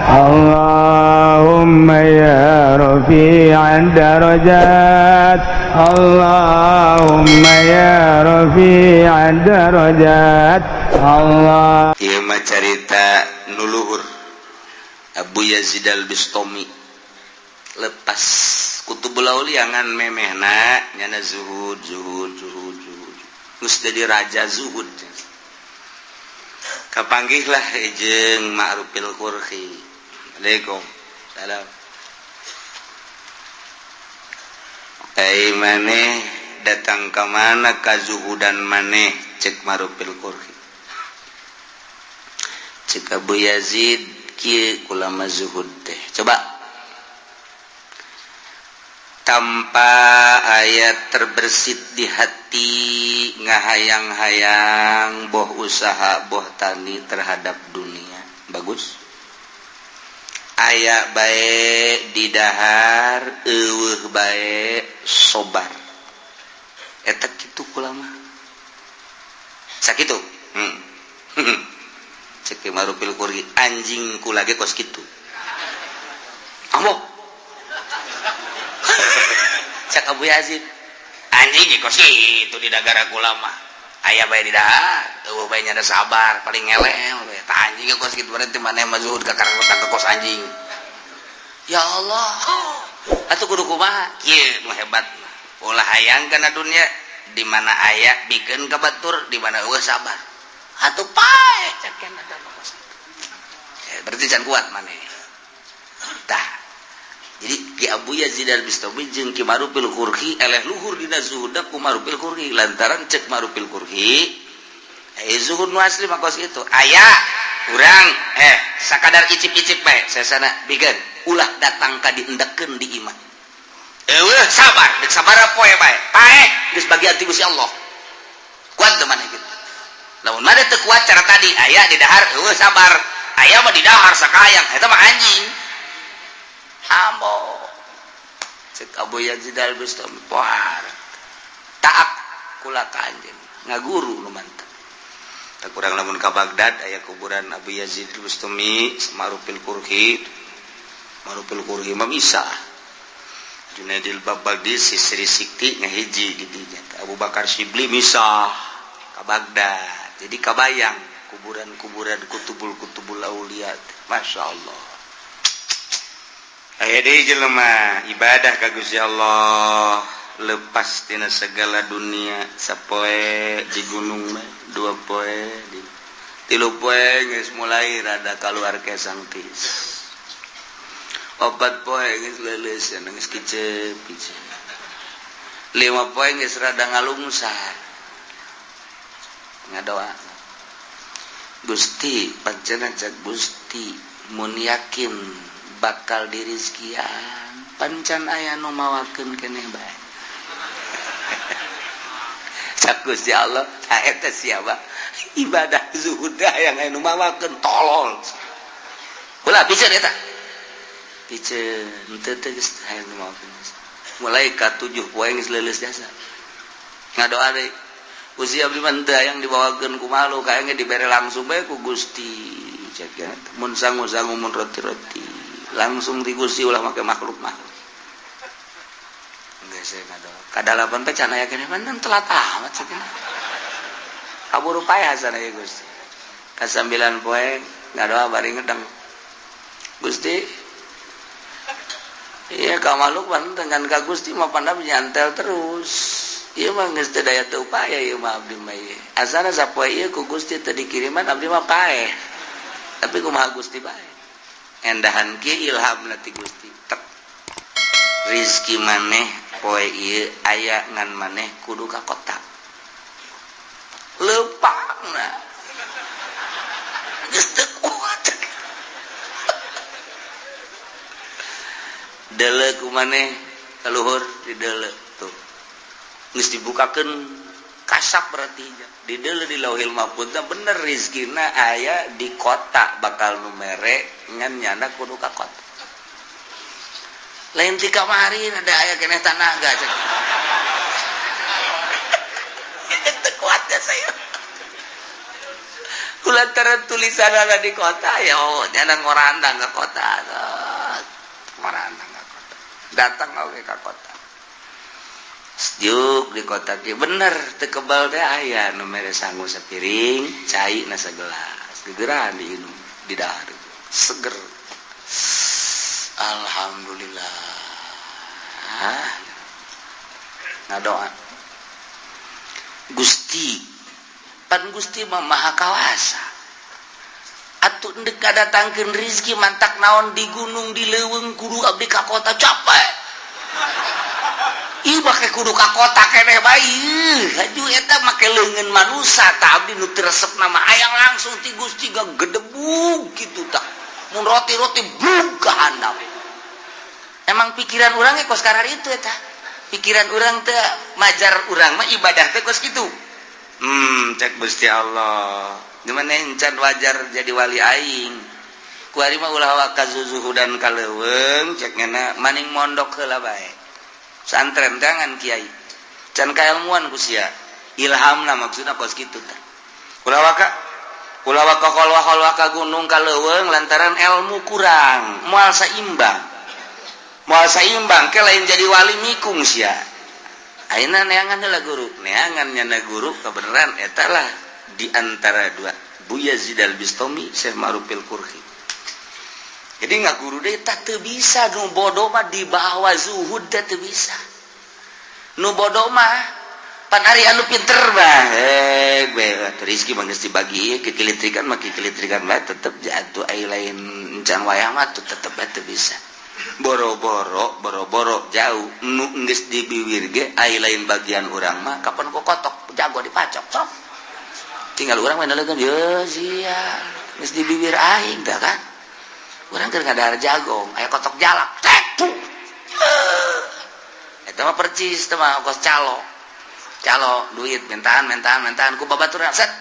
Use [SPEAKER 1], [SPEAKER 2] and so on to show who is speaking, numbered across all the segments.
[SPEAKER 1] Allahumma ya rafi'ad darajat, Allahumma ya rafi'ad darajat, Allah.
[SPEAKER 2] Ieu mah carita nu luhur. Abu Yazid Al-Bistami lepas Kutubul Aulia ngan memehna nyana zuhud, zuhud, zuhud, zuhud, geus jadi raja zuhud. Kapanggihlah jeung Ma'rufil Qurhi. Assalamualaikum salam. Ai maneh datang ka mana kazuhudan maneh? Cek Ma'rufil Qurhi. Cek Abu Yazid, kieu kulama zuhud teh, coba tanpa ayat terbersit di hati ngahayang-hayang, boh usaha, boh tani terhadap dunia. Bagus, aya bae didahar, eueuh bae sobar. Eta kitu kulama sakitu. Cek Marupil Qurhi, anjing ku lagi kos kitu. Ambo, cek Abu Yazid, anjing kos kitu di dagara kulama, aya bae di dahar, eueuh bae nyada sabar, paling ngelel bae. Tah, anjing kos kitu. Berarti maneh mah zuhud kakara ka kos anjing. Ya Allah, atuh kudu kumaha? Kieu nu hebat, ulah hayang kana dunia. Di mana aya bikeun ka batur, di mana eueuh sabar. Atuh pae, cek kana kos kitu. Ya, berarti can kuat maneh. Tah, jadi Ki Abu Yazid Al-Bistami jeung Ki Marufil Qurhi eleh luhur dina zuhudna ku Marufil Qurhi, lantaran cek Marufil Qurhi, eh, zuhud nu asli mah kos kitu. Aya urang sakadar icip-icip bae sesana bikeun, ulah datang ka diendekeun di imah. Eueuh sabar, deuk sabaraha poe bae, paeh, geus bagian ti Gusti Allah. Kuat teu maneh kitu? Lamun maneh teu kuat cara tadi, aya di dahar, eueuh sabar, aya mah di dahar sakayang, eta mah anjing. Ambo, cek Abu Yazid Al-Bistami, poar taak kula ka anjeun, ngaguru nu mantep. Tak kurang lamun ka Baghdad aya kuburan Abu Yazid Al-Bistami, Marufil Qurhi. Marufil Qurhi mah misah Junaidil Baghdadi, Sisri Sikti ngahiji di dinya. Abu Bakar Sibli misah ka Baghdad. Jadi kabayang kuburan-kuburan kutubul-kutubul aulia, Masya Allah. Aya deui jelema ibadah ka Gusti Allah, lepas tina segala dunia. Sapoe di gunung mah, 2 poe di 3 poe geus mulai rada keluar kesang tis, 4 poe geus leuleus, geus kicep kicep, 5 poe geus rada ngalungsar, ngadoa, "Gusti, pancena cek Gusti mun yakin bakal dirizkian, pancan aya nu mawakeun keneh bae." Cak Gusti Allah, tah eta siapa ibadah zuhud yang aya nu mawakeun. Tolol, ulah piceun eta, piceun henteu teh geus aya nu mawakeun. Mulai ka 7 poe geus leuleus jasa, ngadoa deui, "Gusti, abdi mah henteu hayang dibawakeun ku malu, kayaknya dibere langsung bae ku Gusti." Cek ya, mun sangu-sangu, mun roti-roti langsung di Gusti, ulah make makhluk makhluk. Geus saya ngadoa kadalapan teh can aya keneh, man telat amat cenah, kaburu paeh sana ya Gusti. Ka 9 poe ngadoa bari ngedeng, "Gusti, iya ka makhluk mah dengan ka Gusti mah panda nyantel terus. Ieu mah geus teu daya teu upaya, ieu mah abdi mah ieu. Asana sapoe ieu ku Gusti teu dikiriman, abdi mah paeh. Tapi kumaha Gusti bae." Endahan kieu ilhamna ti Gusti tek, "Rizki maneh poe ieu aya, ngan maneh kudu ka kota." Leumpangna geus teu kuat. Deuleu ku maneh ka luhur, di deuleu tuh geus dibukakeun kasap, berarti di deuleu di Lauhil Mahfuz bener rizkina aya di kota, bakal nu mere, ngan nyana kudu ka kota, lain ti kamari ada aya keneh tanaga. Cek teu kuat ya saya. Kulantaran tulisan ada di kota ya, oh, jangan ngorandang ke kota, ngorandang ke kota, datang oke ke kota. Sejuk di kota ki bener teu kebal teh, aya nu mere sangu sapiring, cai na sagelas, gegeran diinum, didahar, seger. Alhamdulillah. Ngadoa, Gusti, pan Gusti mah Maha Kawasa atuh, ndek ngadatangkeun rizki mantak naon di gunung, di leuweung kudu abdi ka kota? Capek. Ih, make kudu ka kota keneh bae. Haju eta make leungeun manusa tah. Abdi nu teu resep nama hayang langsung ti Gusti, gedebug kitu tah. Mun roti-roti blug ka handap. Emang pikiran urang ge kos karar itu eta. Pikiran urang teh, majar urang mah ibadah teh kos kitu. Cek Gusti Allah, gimana encan wajar jadi wali aing. Kuari mah ulah waka zuzuhudan ka leuweung, cek ngena maning mondok heula bae. Santren jangan kiai. Can kailmuan ku sia. Ilhamna maksudna kos kitu tah. Ulah waka, ulah waka kholwah-kholwah ka gunung, ka leuweung, lantaran ilmu kurang, moal saimbang. Moal saimbang ke lain jadi wali, mikung sia. Ayeuna neangan heula guru, neangan nyana guru kebenaran eta lah di antara dua. Buya Yazid Al-Bistami, Syekh Ma'ruf Al-Karhi. Jadi nggak guru deh tak teu bisa, nu bodoh mah dibawa zuhud teh teu bisa. Nu bodoh mah pan ari anu pinter mah eh rizki mah geus dibagi, kekilitrikan mah kekilitrikan bae tetep jatuh, ai lain encan wayah mah tuh tetep bae teu bisa. Boro-boro, boro-boro jauh, nu geus di biwir ge ai lain bagian urang mah kapan ku kotok jago dipacok sok. Tinggal urang mah nelegan ye sia geus di bibir aing tah kan. Urang keur ngadahar jagong aya kotok jalak cek tuh. Eta mah percis teh mah kos calo. Calo duit mintaan mintaan mintaan ku babaturan, set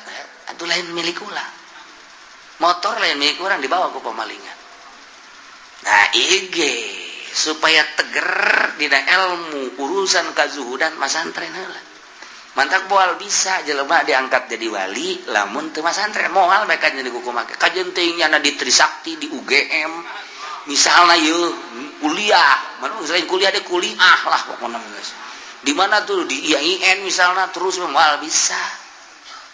[SPEAKER 2] atuh lain milik ulah. Motor lain milik urang dibawa ku pemalingan. Nah, IG supaya teger dina ilmu urusan kazuhudan, masantren heula. Mantak moal bisa jelema diangkat jadi wali lamun teu masantren, moal mereka jadi kumaha. Kajeun teuing nyana di Trisakti, di UGM misalnya, yeuh kuliah mana, selain kuliah deh kuliah lah pokoknya guys. Di mana tuh, di IAIN misalnya, terus moal bisa.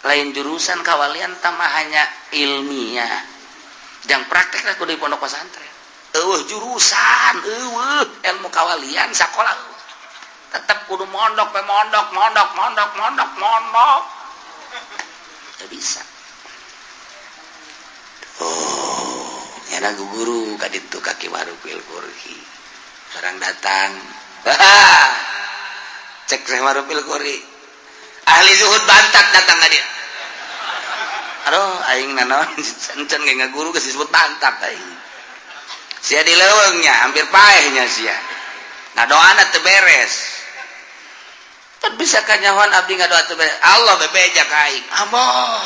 [SPEAKER 2] Lain jurusan kawalian tambah hanya ilmiah dan praktek lah kudu di pondok pesantren. Eueuh jurusan, eueuh ilmu kawalian sekolah, tetap kudu mondok pe, mondok mondok mondok mondok mondok. Tidak bisa. Oh nyana guru kaditu ka Ki Ma'ruf Al-Karhi, barang datang cek Syekh Ma'ruf Al-Karhi, ahli zuhud bantat datang ka dia. Aduh, aing nanaon encan ge ngaguru geus disebut bantat aing. Sia di leuweungnya hampir paehnya sia. Ngadoana teu beres. Kan bisa kanyahoan abdi ngadoa teu beres. Allah bebeja ka aing. Amoh.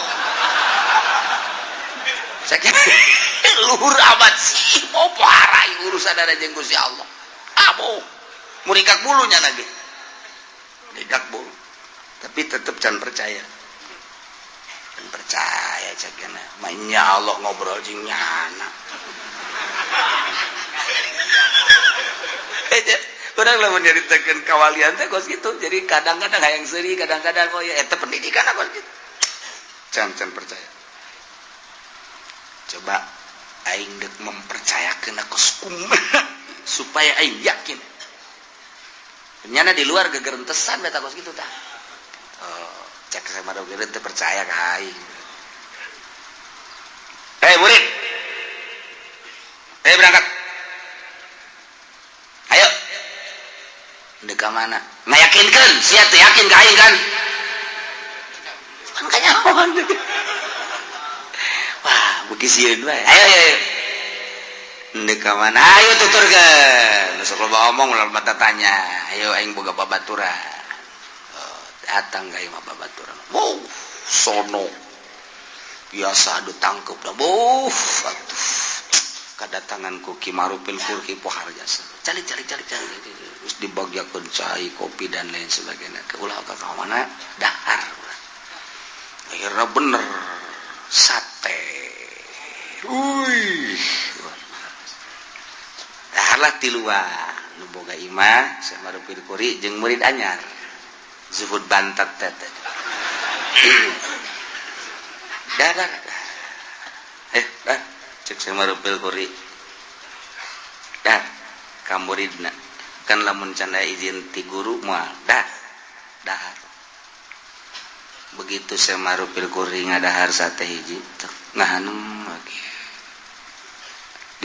[SPEAKER 2] Saking luhur amat sih, mau parah urusan ada jeung Gusti Allah. Amoh. Murikak bulunya lagi. Murikak bulu. Tapi tetep can percaya. Can percaya cekena. Mainnya Allah ngobrol jeung nyana. Urang lamun nyaritakeun kawalian teh kos kitu. Jadi kadang-kadang hayang seuri, kadang-kadang oh ya eta pendidikan kos kitu. Can can percaya. Coba aing dek mempercayakeun kos kumaha supaya aing yakin. Nyana di luar gegerentesan beta kos kitu tah. Oh, cek sama dogeren teu percaya ka aing. Hei murid. Hei, berangkat. Ayo. Dek ka mana? Ngayakinkeun, sia teu yakin ka aing kan? Kan kanyahoan. Wah, beuki sieun wae. Ayo ayo. Ayo. Dek ka mana? Ayo tuturkeun. Sok loba omong ulah mata tanya. Ayo, aing boga babaturan. Oh, datang ka imah babaturan. Wow, sono. Biasa adu tangkep dah. Wuh, atuh. Kedatangan ku Ki Ma'ruf Al-Karhi pohar jasa. Cari cari cari cari. Terus dibagiakeun cai, kopi dan lain sebagainya. Ke ulah ka mana? Dahar. Akhirnya bener. Sate. Wih. Daharlah tiluan nu boga imah Syekh Marufil Quri jeung murid anyar. Zuhud bantat teh. Dah. Dah cek Syekh Marufil Quri. Dah ka muridna. Kan lamun can aya izin ti guru moal dah. Dahar. Begitu Syekh Marufil Quri ngadahar sate hiji, ngahanem lagi.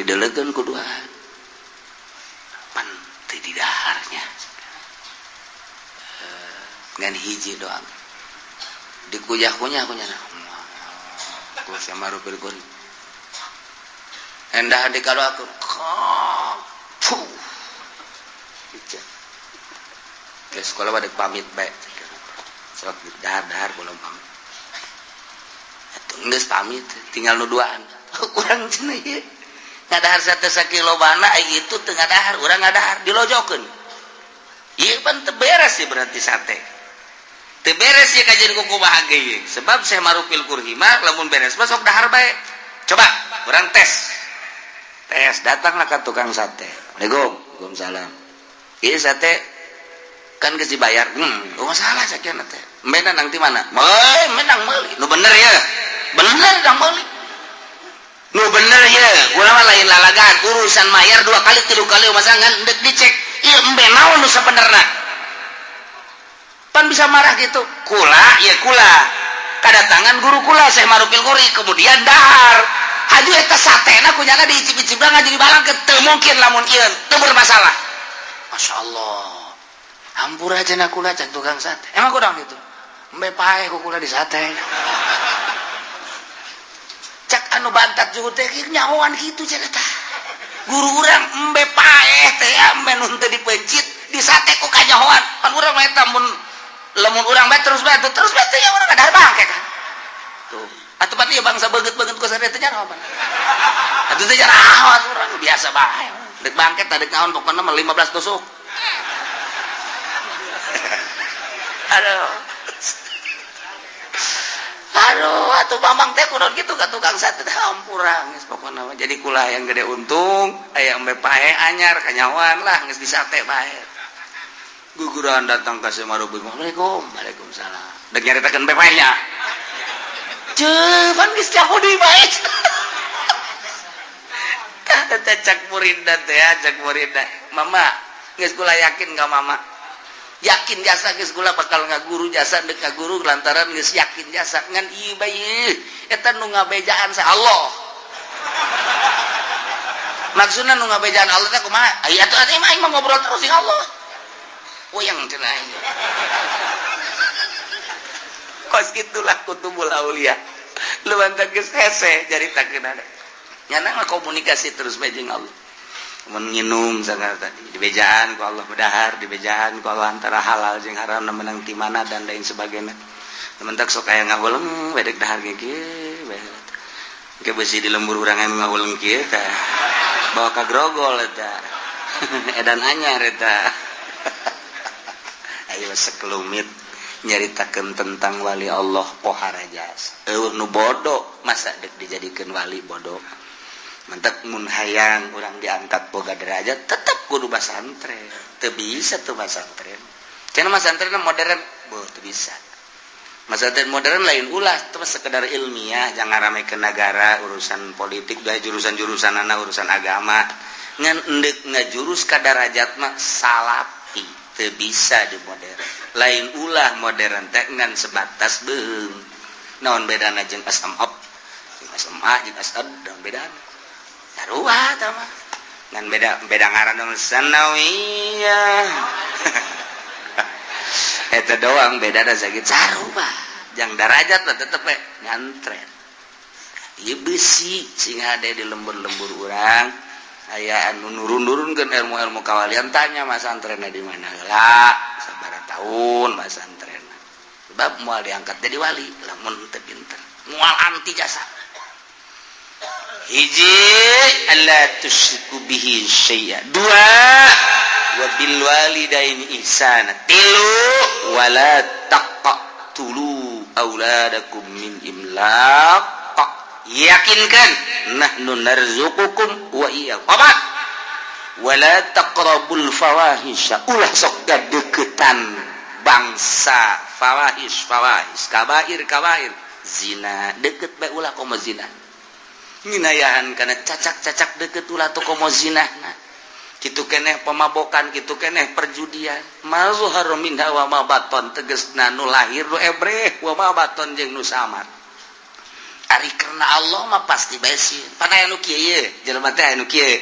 [SPEAKER 2] Didelegeun ku duaan. Pan teu didaharnya. Ngan hiji doang. Dikuyah-kunyah kunyana. Ku Syekh Marufil Quri. Endah dikadoakeun. Puh. Ke sekolah pada pamit bae. Sok dahar-dahar belum pamit. Atuh geus pamit, tinggal nu duaan. Kurang cenah ieu. Ngadahar sate sakilo bana ai itu teu ngadahar, urang ngadahar dilojokeun. Ieu pan teu beres sih berarti sate. Teu beres ieu kajian kuku bahagia ieu. Sebab Syekh Marufil Quri mah lamun beres mah sok dahar bae. Coba urang tes. Tes datanglah ke tukang sate. Assalamualaikum. Waalaikumsalam. Ieu sate kan geus dibayar. Oh masalah sakieu teh. Menang nang ti mana? Menang meuli. Nu bener ya. Bener dang meuli. Nu bener ya. Urang mah lain lalagan urusan mayar 2 kali 3 kali masa ngan deuk dicek. Ieu embe naon nu sabenerna? Pan bisa marah gitu. Kula ya kula. Kadatangan guru kula Syekh Marufil Quri kemudian dahar. Haju eta satena kunyana diicip-icip jadi balang teu mungkin lamun ieu teu bermasalah. Masya Allah. Hampura cenah kula can tukang sate. Emang kurang gitu. Embe paeh ku kula di sate. Cak anu bantat juga teh nyahoan kitu cenah tah. Guru urang embe paeh teh embe nu teu dipencit di sate ku kanyahoan. Pan urang mah eta mun lamun urang bae terus bae terus bae teh ya urang ngadahar bangke kan. Tuh. Atuh pan ieu bangsa beungeut-beungeut ku sate teh nyaho pan. Atuh teh nyaho urang biasa bae. Dek bangke teh dek naon pokona mah 15 tusuk. Aduh. Aduh, atuh mamang teh kudu kitu ka tukang sate teh hampura geus pokona mah. Jadi kula yang gede untung, aya embe pae anyar kanyahoan lah geus di sate bae. Guguran datang ka Syekh Marufil. Assalamualaikum. Waalaikumsalam. Dek nyaritakeun embe pae nya. Ceu, pan geus nyaho deui bae. Tah teh cak muridna teh, cak muridna. Mama, geus kula yakin ka mama. Yakin jasa geus kula bakal ngaguru jasa deuk ngaguru lantaran geus yakin jasa ngan ieu bae eta nu ngabejaan sa Allah. Maksudna nu ngabejaan Allah teh kumaha? Ai atuh atuh aing mah ngobrol terus jeung Allah. Uyang cenah aing. Kos kitulah kutubul aulia. Lu bantak geus hese caritakeun ada. Nyana mah komunikasi terus bae jeung Allah. Mun nginum sagala tadi dibejaan ku Allah bedahar dibejaan ku Allah antara halal jeung haram menang ti mana dan lain sebagainya. Mentak sok aya ngahuleng bedek dahar ge kieu bae. Ke besi di lembur urang anu ngahuleng kieu tah. Bawa ka grogol eta. Edan anyar eta. Ayo sekelumit nyaritakeun tentang wali Allah pohara jasa. Eueuh nu bodoh masa dek dijadikeun wali bodoh. Mentak mun hayang urang diangkat boga derajat tetep kudu basantren. Teu bisa tuh basantren. Cenah masantren modern, boh teu bisa. Masantren modern lain ulah teu sekedar ilmiah, jangan rame ke negara, urusan politik, dah jurusan-jurusanana urusan agama. Ngan endek ngajurus ka darajat mah salapi, teu bisa di modern. Lain ulah modern teh ngan sebatas beung. Naon bedana jeung SMA? Jeung SMA jeung SD naon bedana? Sarua tah mah. Ngan beda ngaran dong sanawiyah. Eta doang beda da sakit sarua. Jang darajat lah tetep we nyantren. Ieu besi sing hade di lembur-lembur urang aya anu nurun-nurunkeun ilmu-ilmu kawalian tanya masantrenna di mana heula sabaraha tahun masantrenna. Sebab moal diangkat jadi wali lamun teu pinter. Moal anti jasa. Hiji alla tusyriku bihi syai'a. Dua wa bil walidaini ihsana. Tilu wala taqtulu auladakum min imlaq. Yakinkan nahnu narzuqukum wa iyyakum. Opat, wala taqrabul fawahisha, ulah sok deketan bangsa fawahish, fawahish, kabair, kabair, zina deket bae ulah, komo zina nginayahan kana cacak-cacak deket ulah tuh, komo zina. Nah, kitu keneh pemabokan, kitu keneh perjudian. Ma zahara minha wa ma baton, tegesna nu lahir nu ebreh, wa ma baton jeung nu samar. Ari karena Allah mah pasti bae sieun. Pan aya nu kieu ye, jelema teh aya nu kieu,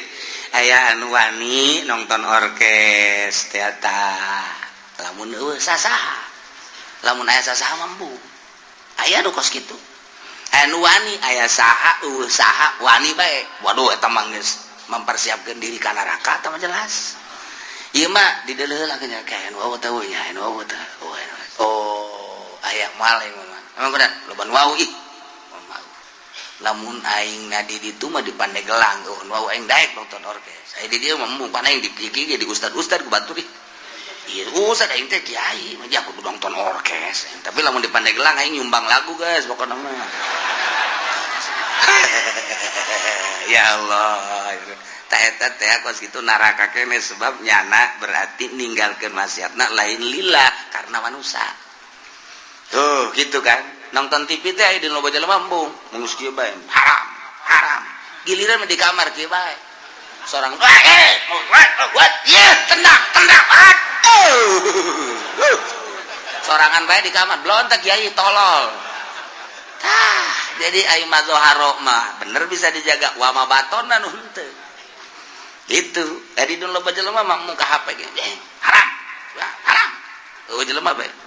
[SPEAKER 2] aya anu wani nonton orkes teater lamun eueuh sasaha, lamun aya sasaha mambu. Aya nu kos kitu, aya nu wani aya saha, eueuh saha wani bae. Waduh, eta mah geus mempersiapkan diri ka neraka, eta mah jelas. Ieu mah dideuleuh lah nya, kayak anu wau teh nya, anu wau teh. Oh, aya moal aing mah, emang bener loba nu wau ih. Lamun aing na di ditu mah di Pandeglang, oh, nu wau aing daek nonton orkes. Aya di dieu mah embung, pan aing di kieu di ustad-ustad ku batur ih. Iya, ustad aing teh kiai, mah kudu nonton orkes. Tapi lamun di Pandeglang aing nyumbang lagu, guys, pokokna mah. Ya Allah. Tak eta teh kos kitu neraka kene, sebab nyana berarti ninggalkeun maksiatna lain lillah, karena manusia. Tuh, gitu kan. Nonton TV teh aya di loba jelema embung, geus kieu bae. Haram, haram. Giliran mah di kamar kieu bae. Seorang eh what? Ya, tenang, tenang. Aduh. Sorangan bae di kamar, belontak kiai tolol. Tah, jadi ayo mazoharo mah bener bisa dijaga, wa ma batona nu henteu. Itu, tadi dulu loba jelema mah muka HP ge. Eh, haram. Wah, haram. Eueuh jelema bae.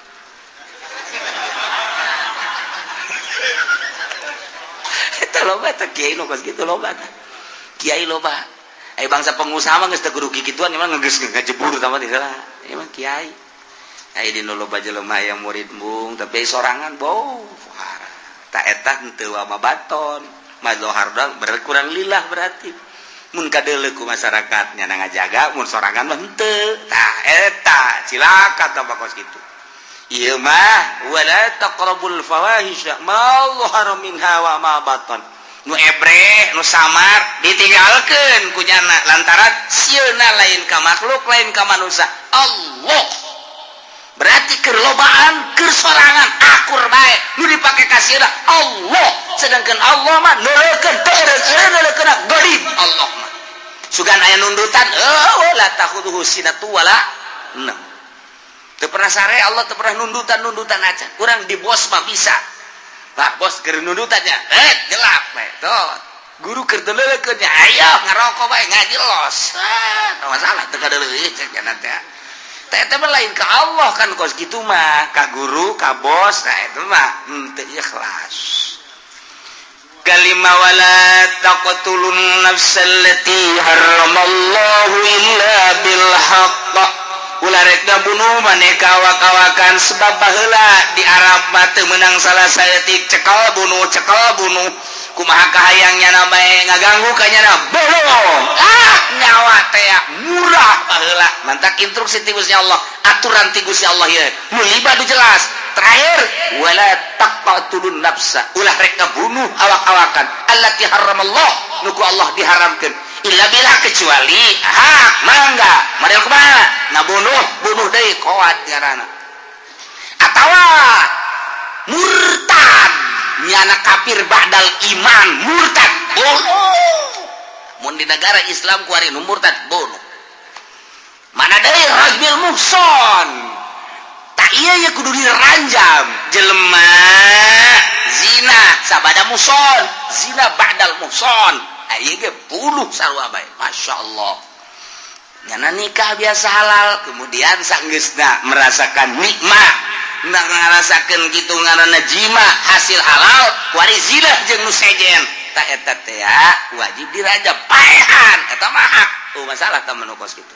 [SPEAKER 2] Eta loba teh kiai nu kos kitu loba teh. Kiai loba. Eh, bangsa pengusaha mah geus teu kudu kikituan, emang geus ngajebur sama teh salah. Emang kiai. Aya di nu loba jelema yang murid embung, tapi sorangan bau. Tak eta henteu wa ma baton. Mazohar doang berkurang lillah berarti. Mun kadeuleu ku masyarakat nya ngajaga, mun sorangan mah henteu. Tah eta cilaka tah kos kitu. Ieu mah wala taqrabul fawahisha ma zahara minha wa ma batan. Nu ebreh, nu samar ditinggalkeun ku nyana lantaran sieuna lain ka makhluk, lain ka manusia. Allah. Berarti keur lobaan, keur sorangan akur bae. Nu dipake ka sieuna Allah. Sedangkan Allah mah neuleukeun teu neuleukeun gharib Allah mah. Sugan aya nundutan, oh la ta'khudzuhu sinatu wala naum. Teu pernah sare Allah, teu pernah nundutan-nundutan aja. Kurang di bos mah bisa. Pak bos keur nundutannya, eh gelap bae. Tuh. Guru keur teu nya, ayo ngarokok bae ngaji los. Ah, masalah teu kadeuleuh cek nya teh. Teh eta mah lain ka Allah kan kos kitu mah, ka guru, ka bos, nah itu mah henteu ikhlas. Kalima wala taqtulun nafsal lati harramallahu illa bil haqq. Ulah rek ngabunuh maneh ka awak-awakan, sebab baheula di Arab mah teu meunang salah saeutik, cekal bunuh, cekal bunuh. Kumaha kahayang nyana bae, ngaganggu ka nyana bunuh. Ah, nyawa teh murah baheula. Mantak instruksi ti Gusti Allah, aturan ti Gusti Allah ieu. Nu lima nu jelas. Terakhir wala taqtulun nafsa, ulah rek ngabunuh awak-awakan allati harramallah, nu ku Allah diharamkeun, illa bila, kecuali hak. Mangga model kumaha ngabunuh, bunuh deui koad ngaranna, atawa murtad, nyana kafir ba'dal iman, murtad bunuh. Mun di negara Islam kuari nu murtad bunuh. Mana deui rajmil muhson. Tak iya ya, kudu diranjam jelema zina sabada muhson, zina ba'dal muhson, ieu ge bunuh sarua bae. Masya Allah, nyana nikah biasa halal, kemudian sanggeusna merasakan nikmat, nah ngarasakeun kitu ngaranna jima hasil halal, kuari zina jeung nu sejen, tak eta teh wajib dirajam, paehan. Eta mah hak, oh masalah tah menu kos kitu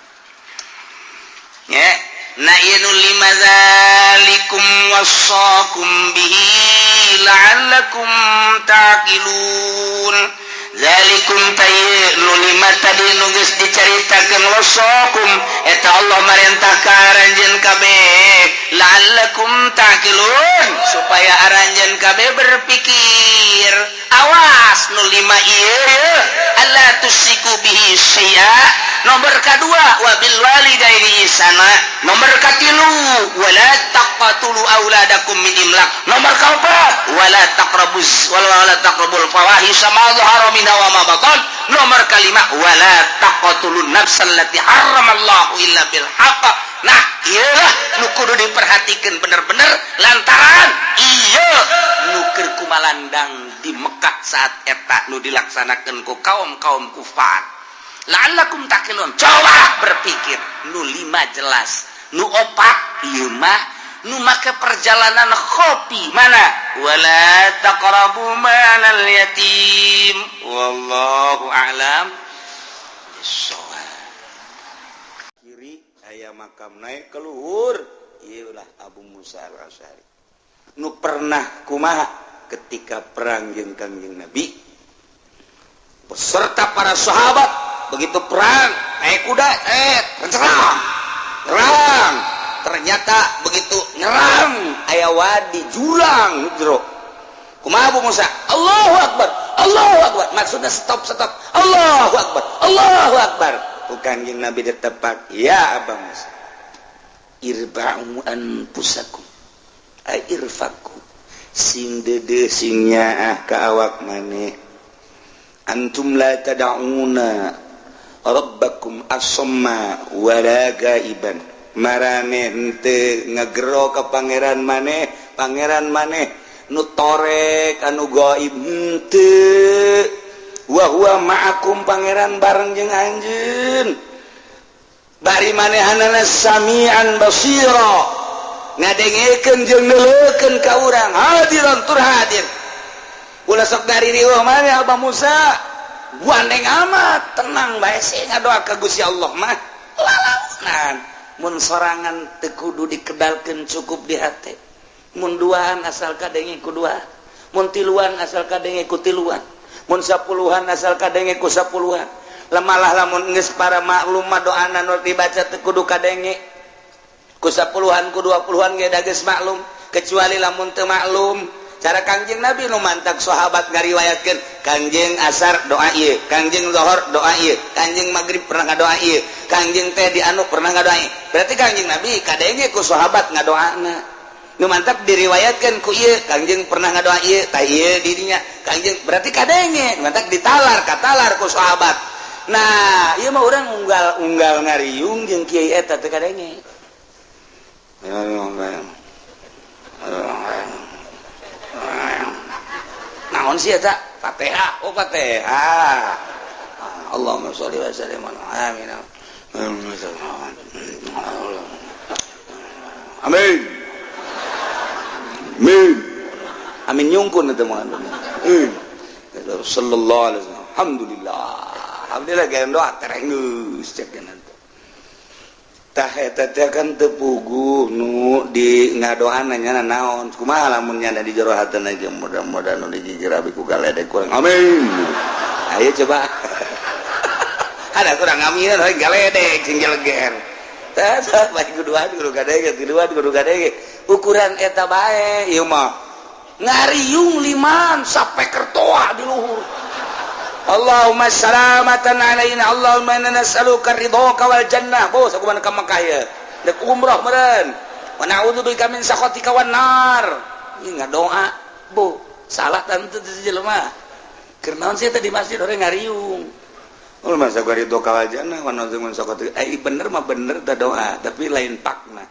[SPEAKER 2] nya. Na ieu nu lima, zalikum wasaqum bihi la'allakum taqilun. Zalikum tayyi nu lima tadi nu geus dicaritakeun, wasokum eta Allah marentah ka aranjeun kabeh, la'allakum ta'qilun, supaya aranjeun kabeh berpikir. Awas nu lima ieu, alla tusyriku bihi syai'a, nomor kedua wabil walidaini ihsana, nomor katilu wala taqtulu auladakum min imlaq, nomor keempat wala taqrabuz wala taqrabul fawahisha ma dhahara minha wa ma batan, nomor kelima wala taqtulun nafsal lati harramallahu illa bil haqq. Nah, iyalah nu kudu diperhatikan bener-bener, lantaran iya nu keur kumalandang di Mekah saat eta nu dilaksanakan ku kaum-kaum kufar. La'allakum taqilun, coba berpikir. Nu lima jelas, nu opat ieu mah nu make perjalanan kopi mana, wala taqrabu malal yatim. Wallahu a'lam bissawab.
[SPEAKER 3] Kiri aya makam, naik ke luhur. Iyalah Abu Musa al-Asy'ari nu pernah kumaha ketika perang jeung Kangjeng Nabi beserta para sahabat. Begitu perang naik kuda, serang perang, ternyata begitu nyerang aya wadi, jurang jero. Kumaha Abu Musa? Allahu Akbar, Allahu Akbar. Maksudnya stop, stop. Allahu Akbar, Allahu Akbar. Ku Kanjeng Nabi ditepak, "Ya Abu Musa, irba'u anfusakum ay irfaku, sing dede, sing nyaah ka awak maneh. Antum la tad'una rabbakum asamma wala gaiban. Marane henteu ngagero ka pangeran maneh, pangeran maneh nu torek anu gaib henteu. Wa huwa ma'akum, pangeran bareng jeung anjeun, bari manehanana samian basira, ngadengekeun jeung neuleukeun ka urang, hadiran tur hadir. Ulah sok dari riweuh maneh, Abah Musa, gandeng amat, tenang bae sih, ngadoa ka Gusti Allah mah lalaunan. Mun sorangan teu kudu dikedalkeun, cukup di hate. Mun duaan asal kadenge ku dua, mun tiluan asal kadenge ku tiluan, mun sapuluhan asal kadenge ku sapuluhan. Lemalah lamun geus para maklum mah, doana nu dibaca teu kudu kadenge ku sapuluhan, ku 20-an ge da geus maklum, kecuali lamun teu maklum cara Kangjeng Nabi. Nu mantak sahabat ngariwayatkeun, Kangjeng asar doa ieu, Kangjeng zuhur doa ieu, Kangjeng maghrib pernah ngadoa ieu, Kangjeng teh di anu pernah ngadoa ieu. Berarti Kangjeng Nabi kadenge ku sahabat ngadoana. Nu mantap diriwayatkan ku ieu, Kangjeng pernah ngadoa ieu, tah ieu dirinya Kangjeng, berarti kadenge. Mantap ditalar katalar ku sahabat. Nah, ieu mah urang unggal-unggal ngariung jeung kiai eta teu kadenge. Naon sih eta? Fatihah. Oh, Fatihah. Allahumma sholli wa sallim ala, amin. Amin. Amin. Amin nyungkun eta mah. Sallallahu alaihi wasallam. Alhamdulillah. Alhamdulillah gaya doa terenggeus cek. Tah, eta teh kan teu puguh nu di ngadoana nya naon. Kumaha lamun nyana di jero hatena aja, mudah-mudahan nu digigir abi ku galedek kurang, amin. Ayo coba ada kurang amin galedek sing jeleger. Tah, baik kuduan kudu kadenge, tiluan kudu kadenge, ukuran eta bae. Ieu mah ngariung liman sampai kertoa di luhur. Allahumma salamatan alaina, Allahumma inna nas'aluka ridhoka wal jannah. Bos, aku mana ka Mekah ya, dek umroh meureun. Wa na'udzubika min sakhatika wan nar. Ieu ngadoa, bu salah tentu teu jelema. Keur naon sih teh di masjid orang ngariung? Oh, masa gua ridho wal jannah wa na'udzu min sakhatika. Eh, bener mah bener teh doa, tapi lain pakna.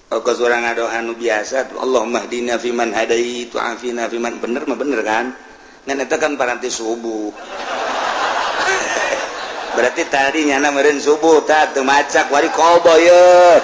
[SPEAKER 3] Kalau urang ngadoa nu biasa, Allahumma hdina fiman hadait wa afina fiman, bener mah bener kan? Ngan eta kan paranti subuh. Berarti tadi nyana meureun subuh tah teu macak wari kobo ye.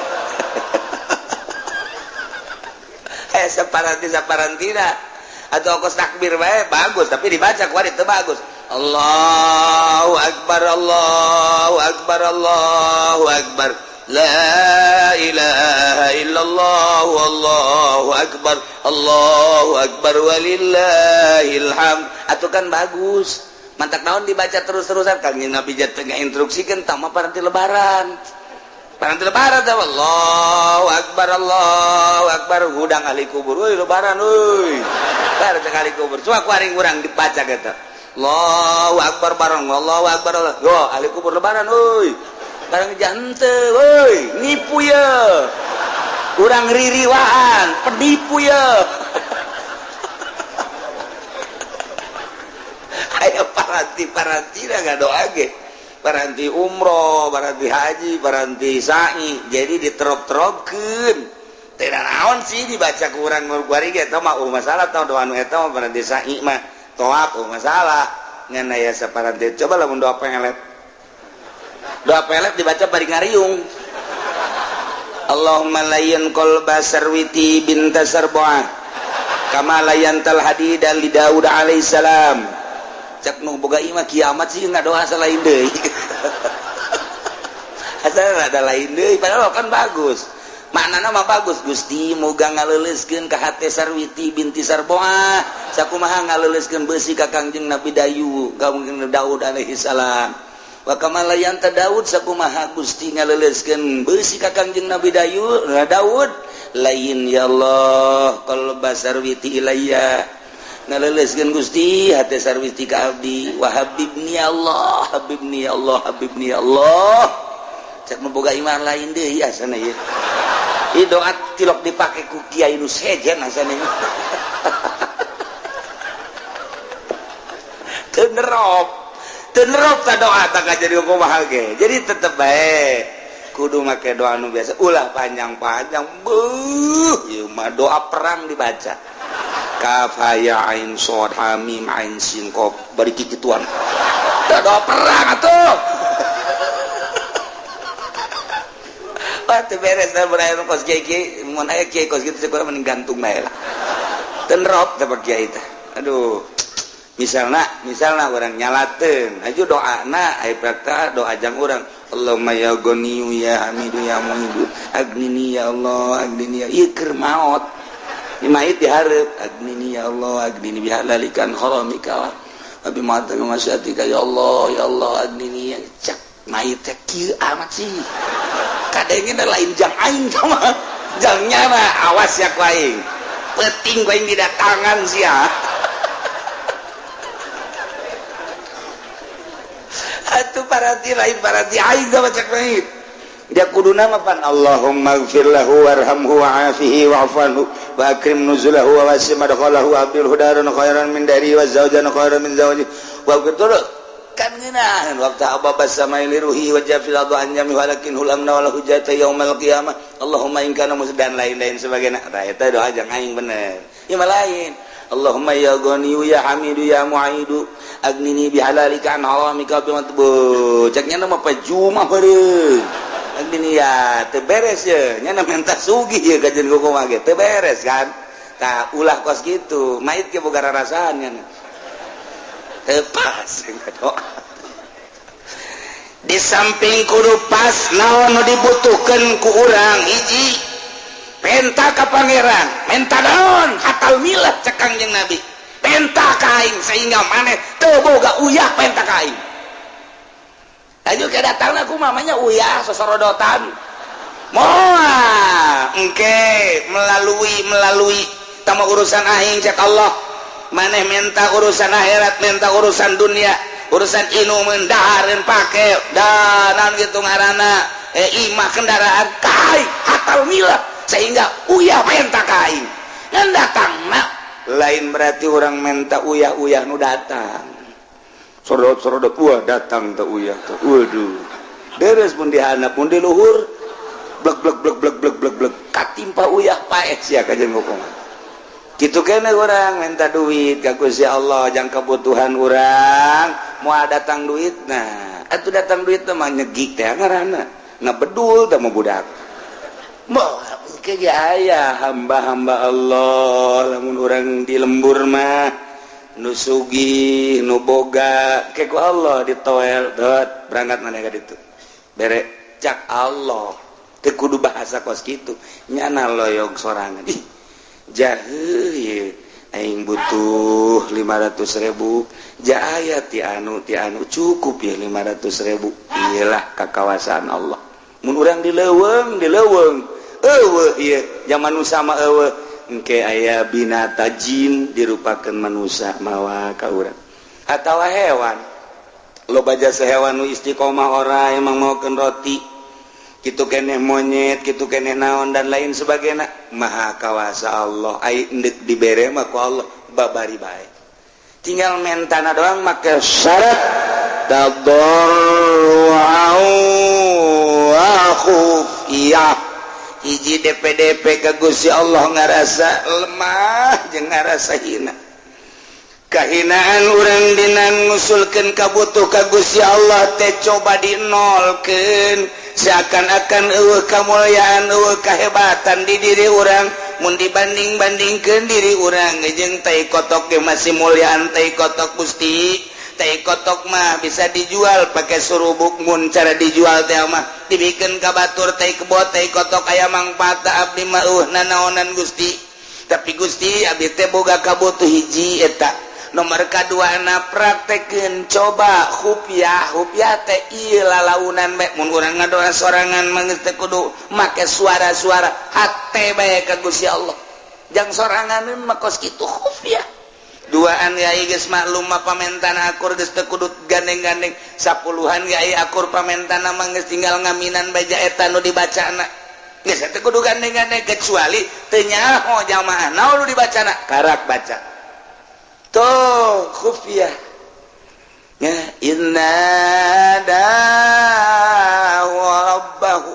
[SPEAKER 3] Eh, saparanti saparantina atau kos takbir bae bagus, tapi dibaca kuari teu bagus. Allahu akbar, Allahu akbar, Allahu akbar. La ilaha illallah, wallahu akbar, Allahu akbar, walillahil hamd. Atuh kan bagus. Mantak naon dibaca terus-terusan? Kangjeng Nabi jatuh instruksikan tama paranti lebaran. Paranti lebaran teh Allahu akbar, Allahu akbar, hudang ahli kubur. Euy, lebaran euy. Bar cek ahli kubur. Cuma ku aring urang dibaca gitu. Allahu akbar bareng Allahu akbar. Yo ahli kubur lebaran euy. Barang jante euy, nipu ye. Urang ririwaan, penipu ye. Aya paranti-paranti da doa ge. Paranti umroh, paranti haji, paranti sa'i. Jadi diterop-teropkeun. Teu naon sih dibaca ku urang kuari ge eta mah masalah tau doa nu eta mah paranti sa'i mah. Toap masalah. Ngan aya saparanti coba lamun doa pelet. Doa pelet dibaca bari ngariung. Allahumma layyin qalba Sarwiti binta Sarbuah kama layyantal hadida li Daud alaihissalam. Cek nu boga imah kiamat sih nggak doa selain deui. Asal ada lain deui, padahal kan bagus. Maknana mah bagus, Gusti moga ngaleuleuskeun ka hate Sarwiti binti Sarboah sakumaha ngaleuleuskeun beusi ka Kangjeng Nabi Dayu, ka Kangjeng Daud alaihi salam. Wa kama layanta Daud sakumaha Gusti ngaleuleuskeun beusi ka Kangjeng Nabi Dayu, Daud lain ya Allah qalba Sarwiti ilayya ngaleuleuskeun Gusti hate Sarwiti ka abdi wa habibni ya Allah, habibni ya Allah, habibni ya Allah. Cek nu boga iman lain deui asana ieu. Ieu doa tilok dipake ku kiai nu sejen asana ieu. Teu nerop. Teu nerop ta doa ta jadi kumaha ge. Jadi tetep bae kudu make doa nu biasa, ulah panjang-panjang. Beuh, ieu mah doa perang dibaca. Kaf ha ya ain shad ha mim ain sin qaf bari kikituan. Teu doa perang atuh. Wah, teu beres da mun kos kiai-kiai, mun aya kiai kos kitu cek urang mending gantung bae lah. Teu nerop teh kiai teh. Aduh. Misalna urang nyalateun, aju doana aya prakta doa jang urang. Allahumma ya Ghaniyu ya Hamidu ya Muhidu agnini ya Allah agnini ya ieu keur maot. Mayit dihareup agnini ya Allah agnini bihalalikan haramika wa bima masyatika ya Allah ya Allah agnini ya cek mayit teh kieu amat sih. Kadengena lain jang aing mah. Jangnya mah awas ya ku aing. Penting ku aing didatangan sia. Atuh paranti lain paranti aing mah cek mayit. Dia kuduna mah pan Allahumma ighfir lahu warhamhu wa'afihi wa'fu anhu wa akrim nuzulahu wa wasi' madkhalahu wa abdilhu daran khairan min dari wa zawjan khairan min zawji wa betul kan ngeunaheun waktu ababa samai liruhi wa jafil adu an jami walakin hulamna wala hujata yaumal qiyamah Allahumma in kana dan lain-lain sebagainya. Tah eta doa jang aing bener. Ieu mah lain. Allahumma ya Ghaniyu ya Hamidu ya Mu'idu agnini bihalalika an haramika bima tubu. Cek nya mah pajuma beureum. Agnini ya teu beres ye, nya menta sugih ye kajeun kumaha ge teu beres kan. Tah ulah kos kitu, mayit ge boga rarasaan nya. Teu pas doa. Di samping kudu pas naon nu dibutuhkeun ku urang hiji penta ka pangeran, menta naon hatal milah cek Kangjeng Nabi. Penta ka aing sehingga maneh teu boga uyah penta ka aing. Aju ke datangna ku mamanya uyah sosorodotan. Moal engke melalui tama urusan aing cek Allah. Maneh menta urusan akhirat, menta urusan dunia, urusan inumeun dahareun pake dan gitu ngaranna imah kendaraan kai hatal milah sehingga uyah menta ka aing. Ngan datangna lain berarti orang menta uyah-uyah nu datang. Sorodot-sorodot wah datang teh uyah teh. Waduh. Deres pun dihandap pun di luhur blek blek blek blek blek blek blek katimpa uyah paeh sia kajeun kumaha. Kitu kene urang minta duit ka Gusti Allah jang kebutuhan urang moal datang duit nah atuh datang duit teh mah nyegik teh ngaranna ngabedul teh mah budak. Moal ke ge aya hamba-hamba Allah lamun urang di lembur mah nu sugih nu boga ke ku Allah ditoel dot berangkat maneh ka ditu bere cak Allah. Teu kudu bahasa kos kitu, nyana loyog sorangan. Ih, jahe ye, aing butuh 500 ribu, jaya ti anu ti anu, cukup ya 500 ribu. Iyalah, kakawasaan Allah mun urang di leuweung, di leuweung euweuh ieu zaman manusia mah euweuh. Engke aya binata jin dirupakeun manusia mawa ka urang atawa hewan. Loba jasa hewan nu istiqomah, ora emang maokeun roti kitu keneh, monyet kitu keneh, naon dan lain sebagainya. Maha kawasa Allah. Ai endek dibere mah ku Allah babari bae, tinggal mentana doang, make syarat tadarru'an wa khufiyah. Hiji DPDP ke Gusti Allah, ngarasa lemah jeung ngarasa hina, kahinaan urang dina ngusulkeun kabutuh ka Gusti Allah teh coba dinolkeun, seakan-akan euweuh kamulyaan, euweuh kahebatan di diri urang mun dibanding-bandingkeun diri urang jeung tai kotok ge masih mulyaan tai kotok. Gusti, tai kotok mah bisa dijual pakai surubuk. Mun cara dijual teh mah dibikeun ka batur, tai kebo, tai kotok aya mangfaatna. Abdi mah euweuh nanaonan, Gusti. Tapi Gusti, abdi teh boga kabutuh hiji eta. Nomor kadua na praktekeun, coba khufiah. Khufiah teh ieu lalaunan bae. Mun urang ngadoa sorangan mah geus teu kudu make suara-suara, hate bae ka Gusti Allah. Jang sorangan mah kos kitu khufiah. Duaan yai geus maklum mah pamentana akur, geus teu kudu gandeng-gandeng. Sapuluhan yai akur pamentana mah geus tinggal ngaminan baja eta nu dibacana, geus teu kudu gandeng-gandeng, kecuali teu nyaho jamaah naon nu dibacana, karak baca tuh khufiah ya. Inna rabbahu,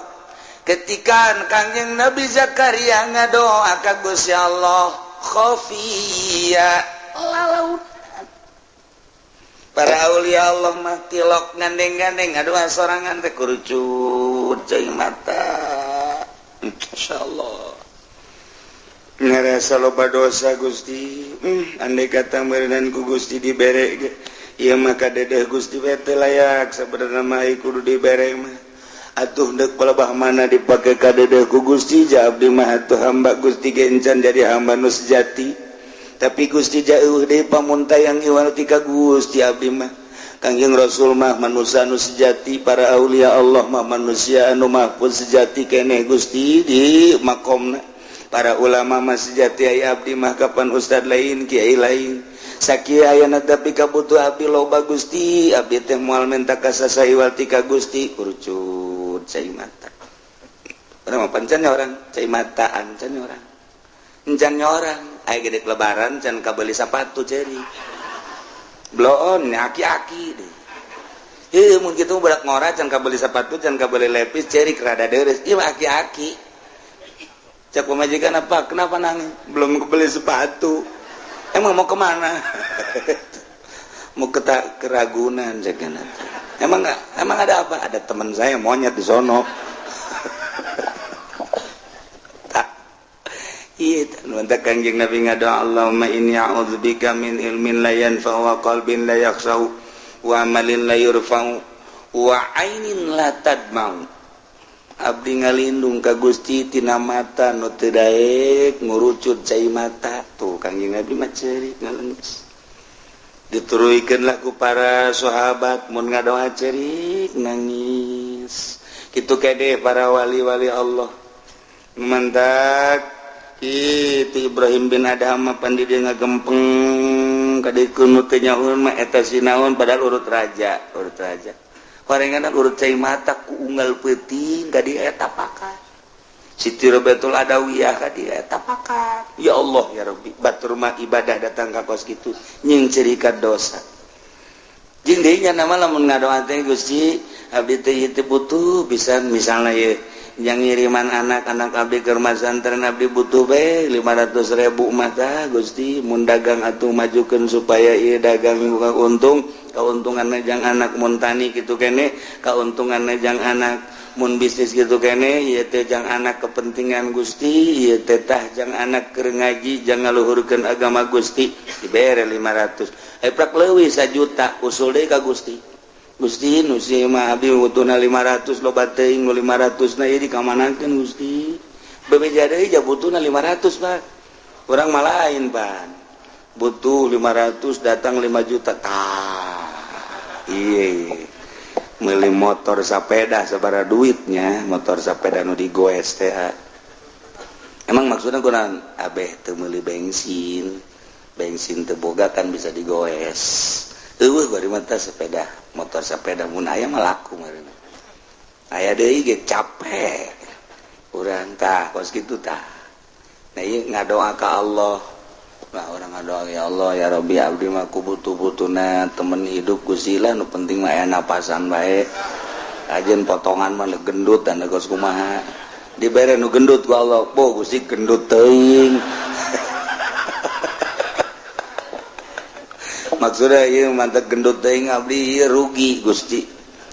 [SPEAKER 3] ketika Kangjeng Nabi Zakaria ngadoa ka Gusti Allah khafiyya, lalaunan. Para aulia Allah mah tilok gandeng-gandeng, ngadoa sorangan teh kurucut cai mata. Insyaallah ngerasa loba dosa, Gusti. Andai kata meureunan ku Gusti dibere ge ieu mah kadedeh Gusti teh layak sabenerna mah, kudu dibere mah atuh. Deuk palebah mana dipake kadedeh ku Gusti? Ja abdi mah atuh hamba Gusti ge encan jadi hamba nu sejati, tapi Gusti jauh deui pamuntayang iwal ti ka Gusti abdi mah. Kangjeng Rasul mah manusia anu sejati, para aulia Allah mah manusia anu mahfuz sejati keneh Gusti di makomna, para ulama mah sejati, ai abdi mah kapan ustad lain, kiai lain, sakieu ayana. Tapi kabutuh abdi loba, Gusti. Abdi teh moal menta ka saha iwal ti ka Gusti. Kurucut cai mata. Urang mah pancan orang cai mata, ancan orang, encan orang. Aya gede lebaran can kabeli sepatu, ceri bloon aki-aki deh. Heuh, mun kitu budak ngora can kabeli sepatu, can kabeli lepis, cerik rada deres. Ieu mah aki-aki. Cek pemajikan, "Apa, kenapa nangis?" "Belum kebeli sepatu." "Emang mau kemana?" "Mau ke Keragunan," cek. "Emang nggak, emang ada apa?" "Ada teman saya monyet di sono." Tak. Iya, mantap Kangjeng Nabi ngadoa, "Allahumma inni a'udzubika min ilmin la yanfa'u wa qalbin la yakhsha'u wa amalin la yurfa'u wa ainin la tadma'u." Abdi ngalindung ka Gusti tina mata nu teu daek ngurucut cai mata. Tuh, Kangjeng Nabi mah ceurik ngalengis. Dituruikeun lah ku para sahabat, mun ngadoa ceurik nangis. Kitu kede para wali-wali Allah. Mantak itu Ibrahim bin Adham mah pan di dieu ngagempeng ka dieu nu teu nyaho mah eta sinaon, padahal urut raja, urut raja. Horengan urut cai mata ku unggal peuting ka dieu eta pakat. Siti Robiatul Adawiyah ka dieu eta pakat. Ya Allah ya Rabbi, batur mah ibadah datang ka kos kitu nying cirikan dosa. Jeung deui nya nama lamun ngadoa teh, "Gusti, abdi teh ieu teh butuh pisan," misalna ieu yang ngiriman anak-anak abdi ke rumah santren, "Abdi butuh be 500 ribu mata, Gusti. Mun dagang atuh majukeun supaya ieu dagang buka untung, keuntungan jang anak. Mun tani kitu kene, keuntungan jang anak. Mun bisnis gitu kene, ieu teh jang anak kepentingan, Gusti. Ieu teh tah jang anak keur ngaji, jang ngaluhurkeun agama, Gusti." Dibere 500, eh prak leuwih 1 juta, usul deui ka Gusti. Gusti nu si mah abdi butuhna 500 loba teuing nu 500 na ieu dikamanakeun Gusti. Bebeja deui ja butuhna 500 Pak. Urang mah lain Pan. Butuh 500 datang 5 juta. Tah. Ieu meuli motor sepeda sabaraha duitnya, motor sepeda nu digoes teh. Emang maksudnya kunaon? Abeh teu meuli bensin. Bensin teu boga kan bisa digoes. Eueuh bari mah sepeda, motor sepeda mun aya mah laku meureun. Aya deui ge capek. Urang tah kos kitu tah. Nah ieu ngadoa ka Allah. Nah urang ngadoa ya Allah ya Rabbi abdi mah ku butuh-butuhna temen hidup Gusti lah nu penting mah aya napasan bae. Ajeun potongan mah gendut dan kos kumaha. Dibere nu gendut ku Allah, bo Gusti gendut teuing. Maksudnya ieu mantep gendut teuing abdi ieu rugi Gusti.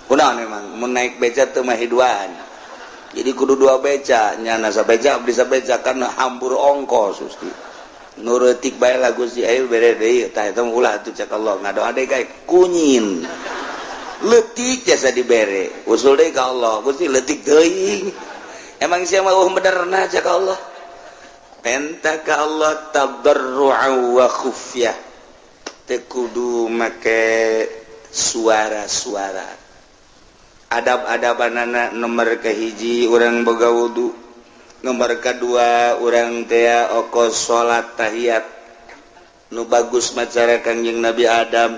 [SPEAKER 3] Kunaon emang mun naik beca teu mah hiduan. Jadi kudu dua beca, nyana sabeca abdi sabeca karena hambur ongkos Gusti. Nu reutik bae lah Gusti ayo bere deui tah eta ulah atuh cek Allah ngadoa deui kae kunyin. Leutik jasa dibere, usul deui ka Allah Gusti leutik teuing. Emang sia mah eueuh benerna cek Allah. Penta ka Allah tadarru'a wa khufyah. Kudu make suara-suara adab-adabanana nomor kahiji urang boga wudu, nomor kedua urang tea okos salat tahiyat nu bagus macara Kangjeng Nabi Adam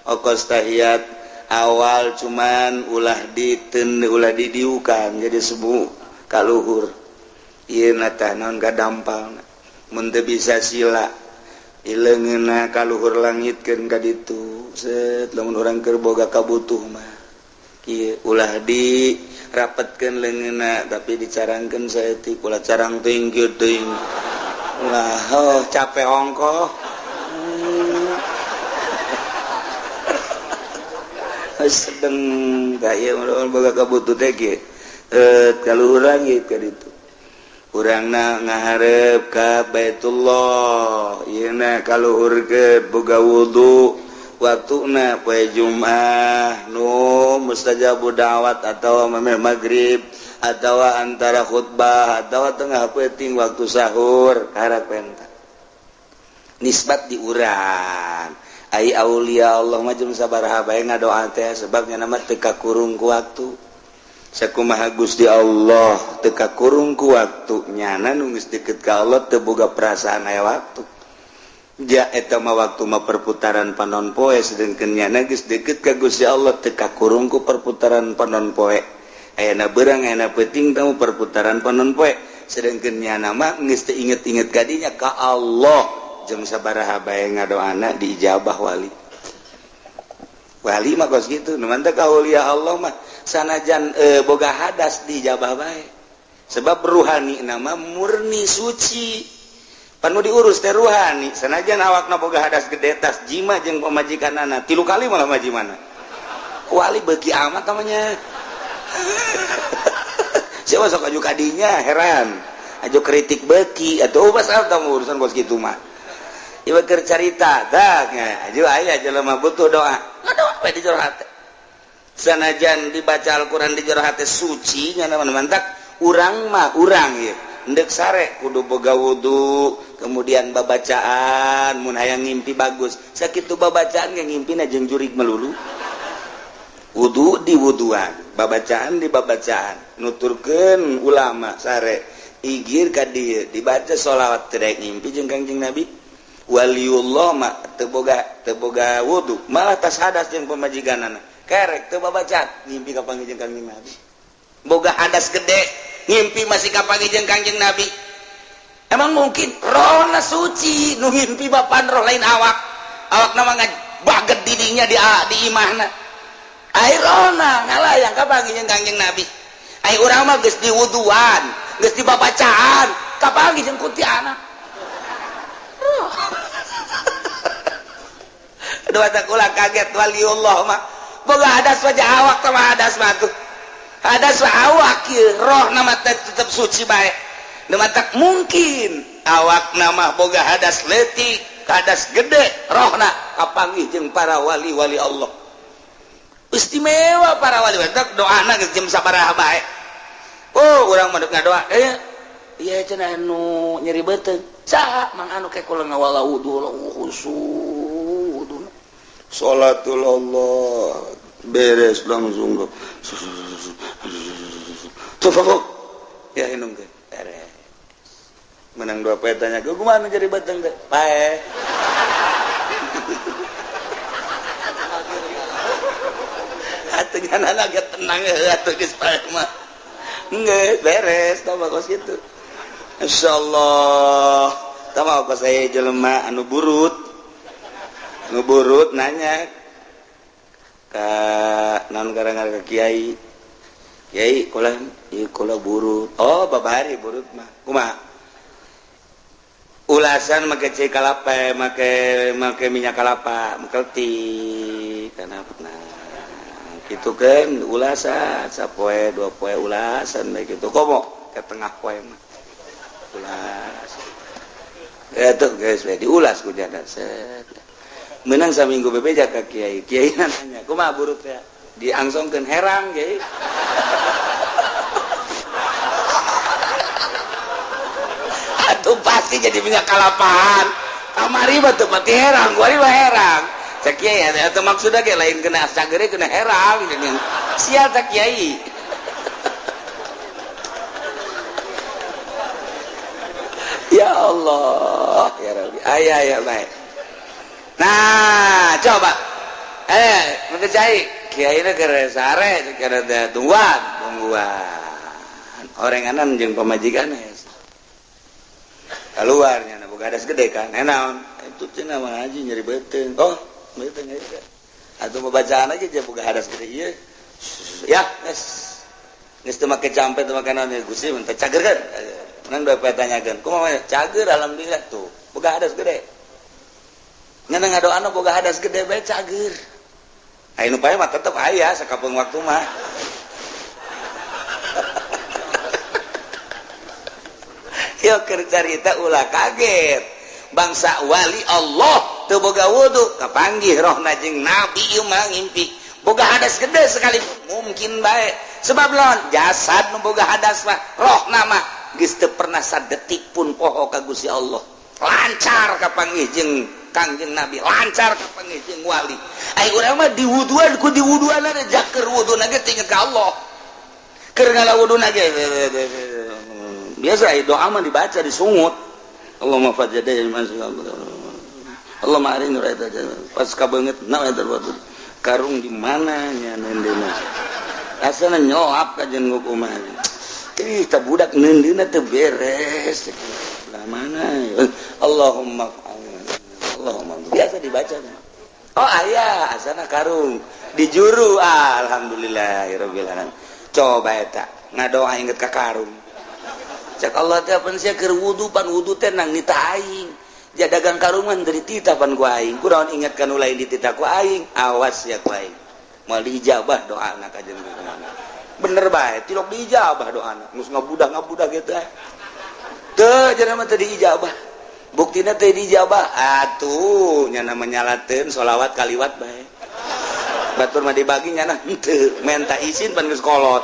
[SPEAKER 3] okos tahiyat awal cuman ulah diten ulah didiukan jadi sebu kaluhur ieu na tah naon kadampal mun teu bisa sila ileungeunna kaluhur langitkeun ka ditu set lamun urang keur boga kabutuh mah kieu ulah di rapetkeun leungeunna tapi dicarangkeun saeutik ulah carang teuing kieu teuing ulah oh capek ongkoh sedeng ka ieu mun boga kabutuh teh kieu kaluhur langit ka ditu urangna ngaharep ka Baitullah yeuna kaluhur ke boga wudu waktuna poe Jumat nu mustajabu da'wat atawa memeh magrib atawa antara khutbah atawa tengah peuting waktu sahur karak penta nisbat di urang ai aulia Allah mah jeung sabaraha bae ngadoa teh sebabnya nama teu kakurung ku waktu sakumaha Gusti Allah teu kakurung ku waktu nyana nu geus deket ka Allah teu boga perasaan aya waktu ja eta mah waktu mah perputaran panon poe sedengkeun nyana geus deket ka Gusti Allah teu kakurung ku perputaran panon poe ayana beurang ayana peuting tamu perputaran panon poe sedengkeun nyana mah geus teu inget-inget kadinya ka Allah jeung sabaraha bae ngadoana diijabah wali wali mah kos kitu nu mantep ka aulia Allah mah sanajan boga hadas dijabah bae sebab ruhani nama murni suci panu diurus teh ruhani sanajan awakna boga hadas gede tas jima jeung pamajikanana 3 kali malah majimana wali beuki amat namanya siapa sok aju kadinya heran aju kritik beuki atuh pasal tamu urusan kos kitu mah ieu keur carita tah aju aya jelema butuh doa ngadoa bae di jero hate sanajan dibaca Al-Qur'an di jero hate suci nya mantak urang mah urang ieu endek sare kudu boga wudu kemudian babacaan mun hayang ngimpi bagus sakitu babacaan ge ngimpina jeung jurig melulu wudu di wuduan babacaan di babacaan nuturkeun ulama sare igir ka dieu dibaca sholawat teu daek ngimpi jeung Kangjeng Nabi waliullah mah teu boga wudu malah tas hadas jeung pamajikanana kerek teu babacaan ngimpi ka panggih jeung Kangjeng Nabi boga hadas gede ngimpi masih ka panggih jeung Kangjeng Nabi emang mungkin rohna suci nu ngimpi bapan roh lain awak awakna mah baget didinya di imahna ai rohna ngalayang ka panggih jeung Kangjeng Nabi ai urang mah geus diwuduan geus dibabacaan ka panggih jeung kuntianak Aduh kula kaget waliullah mah boga hadas wajah awak sama hadas mah tuh hadas mah awak ieu roh nama tetep suci bae nu matak mungkin awak nama boga hadas leutik hadas gede rohna kapanggih jeung para wali-wali Allah.
[SPEAKER 2] Istimewa para wali doa geus jam sabaraha bae. Oh, urang mah ngadoa iya cenah anu nyeri beuteung. Saha mang anu ke kula ngawala wudu khusyuk wudu.
[SPEAKER 3] Salatul Allah beres langsung tuh
[SPEAKER 2] ya inung ke beres. Menang dua poe tanya gue kumaha nyeri beuteung teh? Pae. Atuh nyanana ge tenang atuh geus pae mah. Geus beres tah mah kos kitu.
[SPEAKER 3] Insyaallah tah mah kos aya jelema anu burut. Anu burut nanya ka naon gara-gara ka kiai. Kiai kula ieu kula burut. Oh, babari burut mah. Kumaha? Ulasan make cai kalapa, make minyak kalapa, mengkelti kana nah. Gitu kan ulasan sapoe dua poe ulasan bae gitu komo ke tengah poe mah ulas ya tuh guys we diulas ku jada set menang saminggu bebeja ka kiai kiai nanya kumaha burut ya diangsongkeun herang kiai.
[SPEAKER 2] Atuh pasti jadi minyak kalapaan kamari mah teu pati herang kuari mah herang. Cek kiai atau maksudnya ge lain kena sagere kena herang sial tak kiai. Ya Allah ya Rabbi ayah ya baik. Nah coba mengecai kiai na keur sare keur tungguan tungguan orenganan jeung pamajikan keluarnya na boga hadas gede kan naon itu cenah mah haji nyeri beuteung. Oh beuteung eta atuh bacaan aja je boga hadas gede ieu ya geus geus teu make campe teu make naon Gusti mun teh cager kan menang dua poe tanyakeun kumaha cager alhamdulillah tuh boga hadas gede ngan ngadoana boga hadas gede bae cager aya nu pae mah tetep aya sakapeung waktu mah.
[SPEAKER 3] Yo keur carita ulah kaget bangsa wali Allah teu boga wudu kapanggih rohna jeung nabi ieu mah ngimpi boga hadas gede sekali mungkin bae sebab lawan jasad nu boga hadas mah rohna mah geus teu pernah sadetik pun poho ka Gusti Allah lancar kapanggih jeung Kangjeng Nabi lancar kapanggih jeung wali ai urang mah diwuduan ku diwuduan jaker wuduna ge tinggal ka Allah keur ngalawuduna ge
[SPEAKER 2] biasa doa mah dibaca disungut Allahumma fajjada Allahumma arini raita pas kabeungeut na eta karung di mana nya neundeuna asana nyolap ka jeung kumaha ih ta budak neundeuna teu beres lah mana Allahumma Allahumma biasa dibaca oh aya asana karung dijuru alhamdulillahirabbil alamin coba eta ngadoa inget ka karung cek Allah teh pan sia keur wudu pan wudu teh nang nita aing ja dagang karungan dari tita pan ku aing kunaon ingat kan lain di tita ku aing awas ya ku aing moal diijabah doana ka jeung kumaha bener bae tilok diijabah doana geus ngabudah-ngabudah kitu teh teu cenah mah teu diijabah buktina teu diijabah atuh nya menyalateun sholawat kaliwat bae batur mah dibagi nyana henteu menta izin pan geus kolot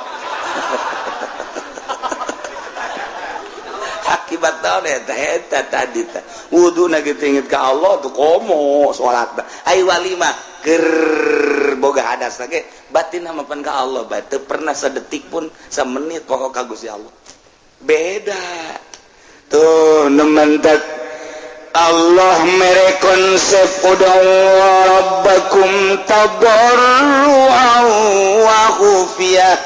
[SPEAKER 3] akibat naon eta eta tadi teh wuduna kitu inget ka Allah tuh komo salat ai wali mah keur boga hadas ge batin mah pan ka Allah bae teu pernah sadetik pun samenit poho ka Gusti Allah beda
[SPEAKER 1] tuh nementak Allah mere konsep ud'u rabbakum tadarruan wa khufiyah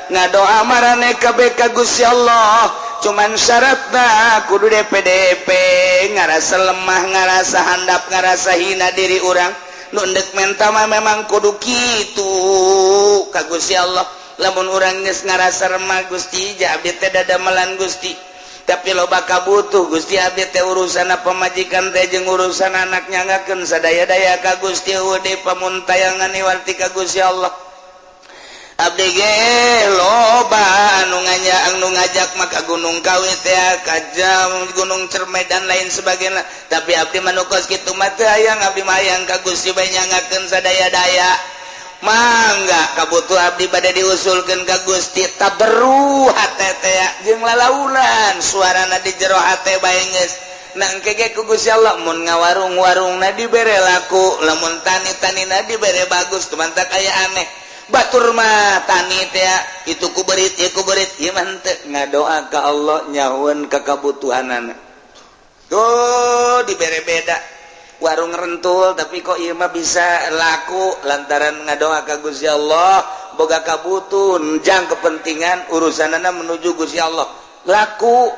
[SPEAKER 1] ngadoa marane kabeh ka Gusti Allah cuman syaratna kudu DPDP ngarasa lemah ngarasa handap ngarasa hina diri urang nu endek menta mah memang kudu kitu ka Gusti Allah lamun urang geus ngarasa remah Gusti ja abdi teh dadamelan Gusti tapi loba kabutuh Gusti abdi teh urusan pamajikan teh jeung urusan anak nyangakeun sadaya-daya ka Gusti eueuh deui pamuntayangan iwarti ka Gusti Allah abdi ge loba anu nganya anu ngajak maka Gunung Kawi teh ka jam Gunung Cerme dan lain sebagainya tapi abdi mah nu kos kitu mah teu hayang abdi mah hayang ka Gusti bae nyangakeun sadaya-daya. Mangga, kabutuh abdi bade diusulkeun ka Gusti. Tabarru hate teh jeung lalaunan suarana di jero hate bae geus nangke ge ku Gusti Allah. Mun ngawarung-warungna dibere laku, lamun tani-tanina dibere bagus. Tumantak aya aneh, batur mah tani teh itu ku berit, ieu ku berit, ieu mah henteu. Ngadoa ka Allah, nyahueun ka kabutuhanana tuh dibere beda. Warung rentul, tapi kok ieu mah bisa laku lantaran ngadoa ka Gusti Allah, boga kabutuh jang kepentingan urusanana menuju Gusti Allah, laku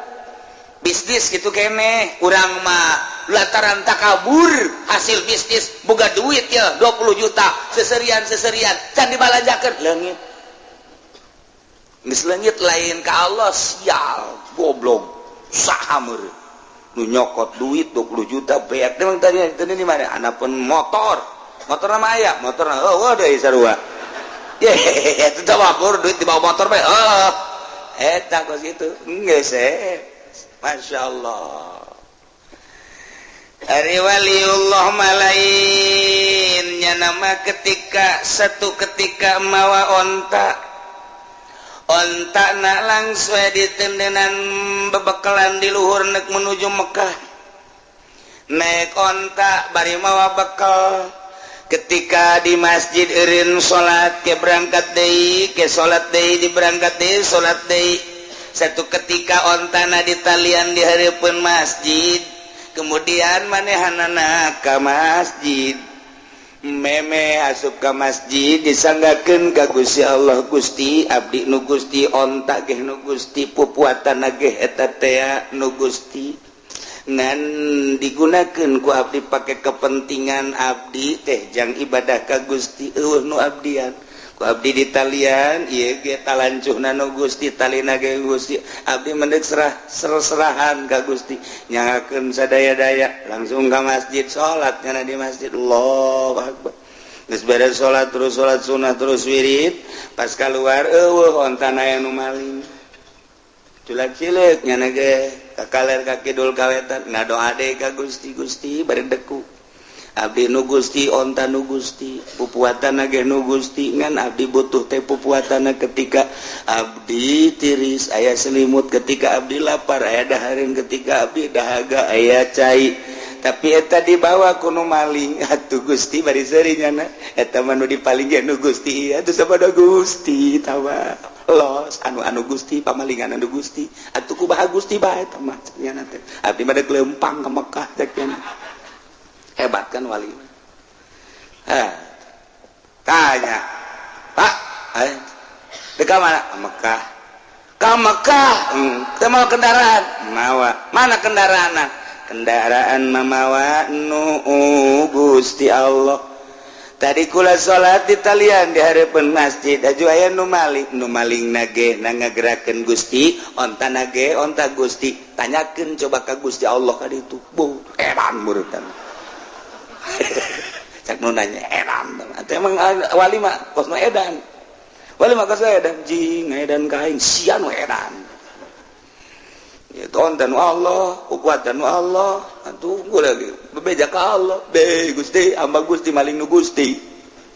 [SPEAKER 1] bisnis gitu kene. Urang mah lantaran takabur, hasil bisnis boga duit ya 20 juta, seserian seserian can dibalanjakeun, leungit. Geus leungit lain ka Allah. Sial, goblok, saha meureun nu nyokot duit 20 juta beak? Emang tadi tadi di mana pun motor, motor nama aya motor. Oh, deui sarua ye itu tawapur duit di bawah motor bae. Oh, eta kos kitu geus eh. Masya Allah. Ari waliullah malainnya nama. Ketika satu ketika mawa onta, onta nak langsung ditendenan bebekalan di luhur nek menuju Mekah, naik onta bari mawa bekal. Ketika di masjid eureun salat, ke berangkat deui, ke salat deui, di berangkat deui, salat deui. Satu ketika ontana ditalian di hareupeun masjid, kemudian manehanana ka masjid, meme asup ka masjid, disanggakeun ka Gusti Allah, "Gusti, abdi nu Gusti, onta ge nu Gusti, pupuatan ge eta tea nu Gusti, ngan digunakeun ku abdi pake kepentingan abdi teh jang ibadah ka Gusti. Eueuh nu abdian ku abdi ditalian ieu ge, talancuhna nu Gusti, talina ge Gusti. Abdi mendek serah serahan ka Gusti, nyangakeun sadaya-daya." Langsung ka masjid, salat nyana di masjid, Allahu akbar. Geus beres salat, terus salat sunnah, terus wirid. Pas keluar, eueuh ontana, aya nu maling. Culak cileuk nyana ge ka kaler, ka kidul, ka wetan, ngadoa deui ka Gusti. "Gusti, bari deku, abdi nu Gusti, onta nu Gusti, pupuatan ge nu Gusti, ngan abdi butuh teh pupuatan ketika abdi tiris aya selimut, ketika abdi lapar aya dahareun, ketika abdi dahaga aya cai, tapi eta dibawa ku nu maling. Atuh Gusti, bari seuri nyana, eta mah nu dipaling ge nu Gusti. Atuh sabada Gusti tawa los anu anu Gusti, pamalingan anu Gusti. Atuh kumaha Gusti bae eta mah?" Nyana teh, "Abdi mah deuk leumpang ka Mekah," cek nyana. Hebat kan wali? Eh, tanya, "Pak, eh, dek mana?" "Ke Mekah." "Ke Mekah? Teu mawa kendaraan?" "Mawa." "Mana kendaraan?" "Kendaraan mamawa nu Gusti Allah. Tadi kula salat di talian di hareupeun masjid, aju aya nu maling. Nu maling nage na ngagerakeun Gusti, onta nage onta Gusti. Tanyakeun coba ka Gusti Allah ka ditu." Bu, edan murutan. Cak nu nanya edan. Atuh emang wali mah kos nu edan. Wali mah kos edan, jing edan ka aing, sia nu edan. Ya tonton Allah, kuatan Allah, tunggu lagi. Bebeja ka Allah, be Gusti, hamba Gusti, maling nu Gusti.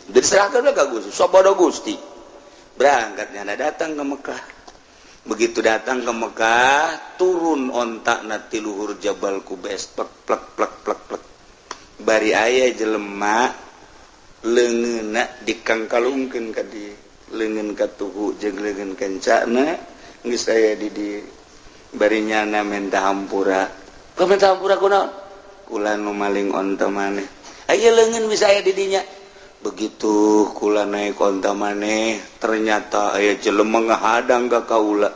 [SPEAKER 1] Diserahkan ka Gusti, sabodo Gusti. Berangkatnya datang ke Mekah. Begitu datang ke Mekah, turun onta na ti luhur Jabal Kubes, plek plek plek plek plek. Bari aya jelema leungeunna dikangkalungkeun ka di leungeun katuhu jeung leungeun kencana geus aya di di. Bari nyana minta hampura. Kau minta hampura kunaon? "Kula nu maling onta maneh. Aya leungeun bisa aya di dinya. Begitu kula naik onta maneh, ternyata aya jelema ngahadang ka kaula.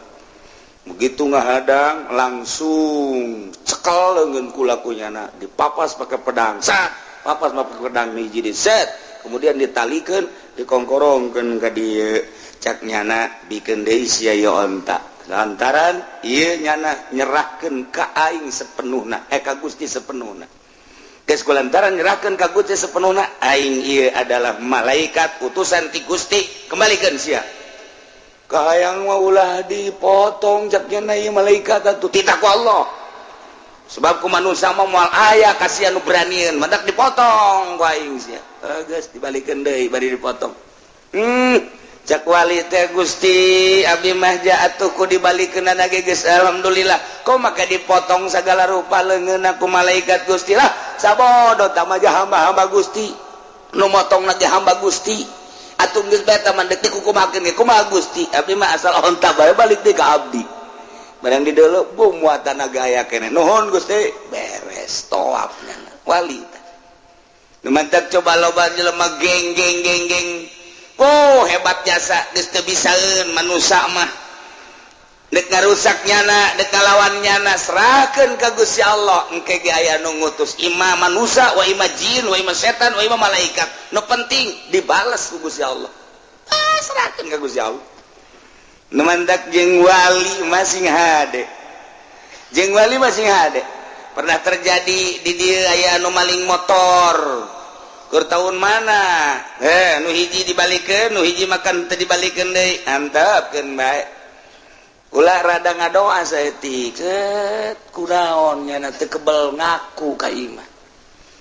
[SPEAKER 1] Begitu ngahadang, langsung cekel leungeun kula ku nyana, dipapas pakai pedang, sat, papas pakai pedang hiji di set, kemudian ditalikeun, dikongkorongkeun ka dieu. Cak nyana, bikeun deui sia ieu onta, lantaran ieu nyana nyerahkeun ka aing sepenuhna, eh, ka Gusti sepenuhna. Geus kulantaran nyerahkeun ka Gusti sepenuhna, aing ieu adalah malaikat utusan ti Gusti, kembalikan sia." "Kahayang mah ulah dipotong," cak nyana, "ieu malaikat atuh titah ku Allah, sebab ku manusia mah moal aya kasihan nu beranian, matak dipotong ku aing sia." Geus dibalikeun deui, bari dipotong. Cak wali teh, "Gusti, abdi mah atuh ku dibalikeun ge geus alhamdulillah, kok maka dipotong segala rupa leungeunna ku malaikat?" Gusti lah sabodo tah mah, hamba-hamba Gusti nu motong ge hamba Gusti. Atuh geus bae tah mah, deuk dikukumakeun ge kumaha, Gusti? Abdi mah asal onta bae balik deui ka abdi. Barang di deuleu bum muatan aya keneh. "Nuhun, Gusti." Beres tawafnya wali teh. Nu mantak coba loba jelema geng geng geng geng. Oh, hebat jasa, geus teu bisaeun manusa mah. Dek ngarusak nyana, dek ngalawan nyana, serahkeun ka Gusti Allah. Engke ge aya nu ngutus, ima manusa wa ima jin wa ima setan wa ima malaikat, nu penting dibales ku Gusti Allah. Ah, serahkeun ka Gusti Allah. Nu mantak jeung wali masing hade, jeung wali masing hade. Pernah terjadi di dieu, aya anu maling motor keur tahun mana, nu hiji dibalikeun, nu hiji makan teu dibalikeun deui. Antepkeun bae, ulah rada ngadoa saeutik. Set, kunaon nyana teu kebel ngaku ka imah?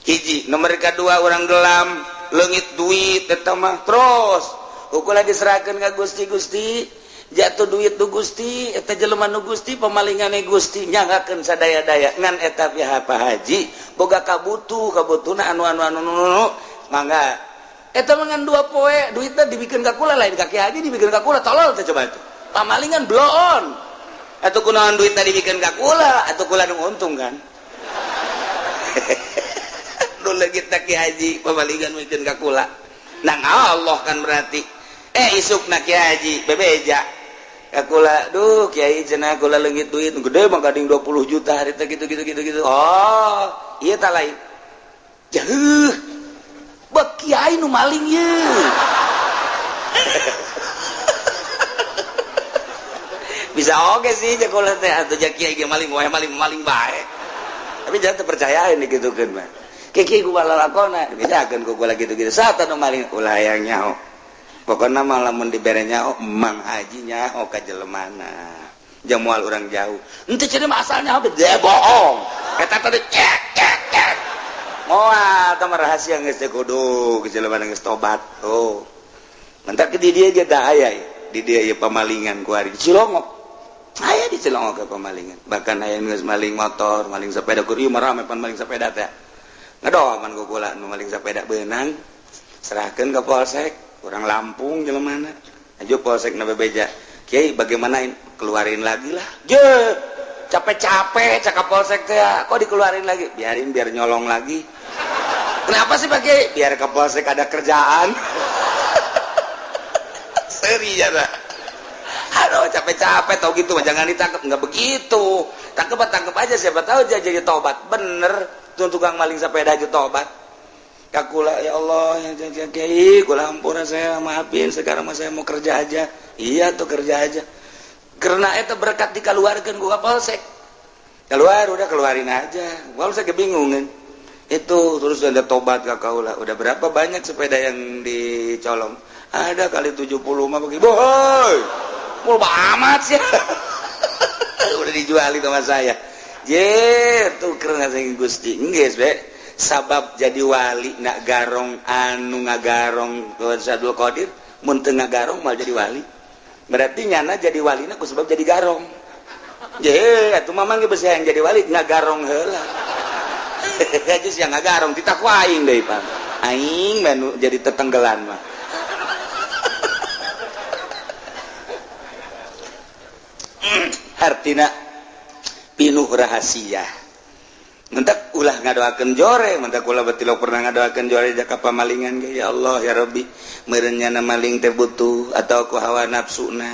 [SPEAKER 1] Hiji nomor kedua, orang gelam leungit duit eta mah. Terus ukulah diserahkeun ka Gusti. "Gusti, jatuh duit du Gusti, eta jelema nu Gusti pemalingane." Gusti nyanggakeun sadaya-daya, ngan eta pihak Pak Haji boga kabutuh, kabutuhna anu anu anu anu, mangga eta mah. Ngan 2 poe duitna dibikin ka kula, lain ka Ki Haji, dibikin ka kula. Tolol teh coba itu pamalingan bloon atuh. Kunaon duitna dibikin ka kula? Atuh kula nu untung kan nu leungit. Ki Haji pamalingan bikin ka kula nang Allah kan berarti. Isuk na Ki Haji bebeja ka kula, "Duh, Kiai," cenah, "kula leungit duit gede mah kading 20 juta hari teh," gitu gitu gitu gitu. Oh iya, tak lain jauh bek kiai nu maling ye. Bisa oke sih kula teh atuh, ja kiai ge maling wae, maling maling bae. Tapi jangan terpercayain digitukeun mah. Kiai ku lalakona dibejakeun ku kula gitu-gitu. Saat anu maling ulah hayang nyaho. Pokoknya malah mun dibere nyaho, Mang Haji nyaho ka jelemana. Jamual orang jauh. Ente cenah mah asalnya apa? Dia bohong. Eta tadi cek cek cek. Moal tah mah rahasia, geus teh kudu ke jelemana geus tobat. Oh. Mantak di dia ge da aya di dia ieu pamalingan ku ari di Cilongok. Aya di Cilongok ke pamalingan. Bahkan aya geus maling motor, maling sepeda, kur ieu mah rame pan maling sepeda teh. Ngadoa man ku kula nu maling sepeda beunang. Serahkeun ke polsek, orang Lampung jelemana. Aja polsek na bebeja. "Kiai, bagaimana ini?" "Keluarin lagi lah." Je, capek-capek cakap polsek teh, kok dikeluarin lagi? "Biarin, biar nyolong lagi." "Kenapa sih, Pak Kiai?" "Biar ke polsek ada kerjaan." Seri ya. Aduh, capek-capek tau gitu, jangan ditangkap. Nggak begitu. Tangkep tangkep aja, siapa tahu dia jadi tobat. Bener, tuh tukang maling sepeda aja tobat. Kakula, "Ya Allah, ya, ya, Kiai, kula ampura, saya maafin, sekarang mah saya mau kerja aja." Iya tuh, kerja aja. Karena itu berkat dikeluarkan gua polsek. Keluar, udah keluarin aja. Polsek kebingungan. Itu terus ada tobat ke kaula. Udah berapa banyak sepeda yang dicolong? Ada kali 70 mah begitu. Boy, mau amat sih. Udah dijualin sama saya. Je, tuh karena saya Gusti. Geus be. Sabab jadi wali nak garong, anu ngagarong ke Abdul Qadir, mun teu ngagarong mal jadi wali. Berarti nyana jadi wali ku sebab jadi garong. Je, atuh mamang ge besi yang jadi wali ngagarong heula. Aja sih yang ngagarong titah ku aing deui, Pak. Aing mah jadi tetenggelan mah. Artina pinuh rahasia. Mentak ulah ngadoakeun jore, mentak ulah batilo pernah ngadoakeun jore jaka pamalingan ge. "Ya Allah, ya Rabbi, meureun nyana maling teh butuh atau ku hawa nafsuna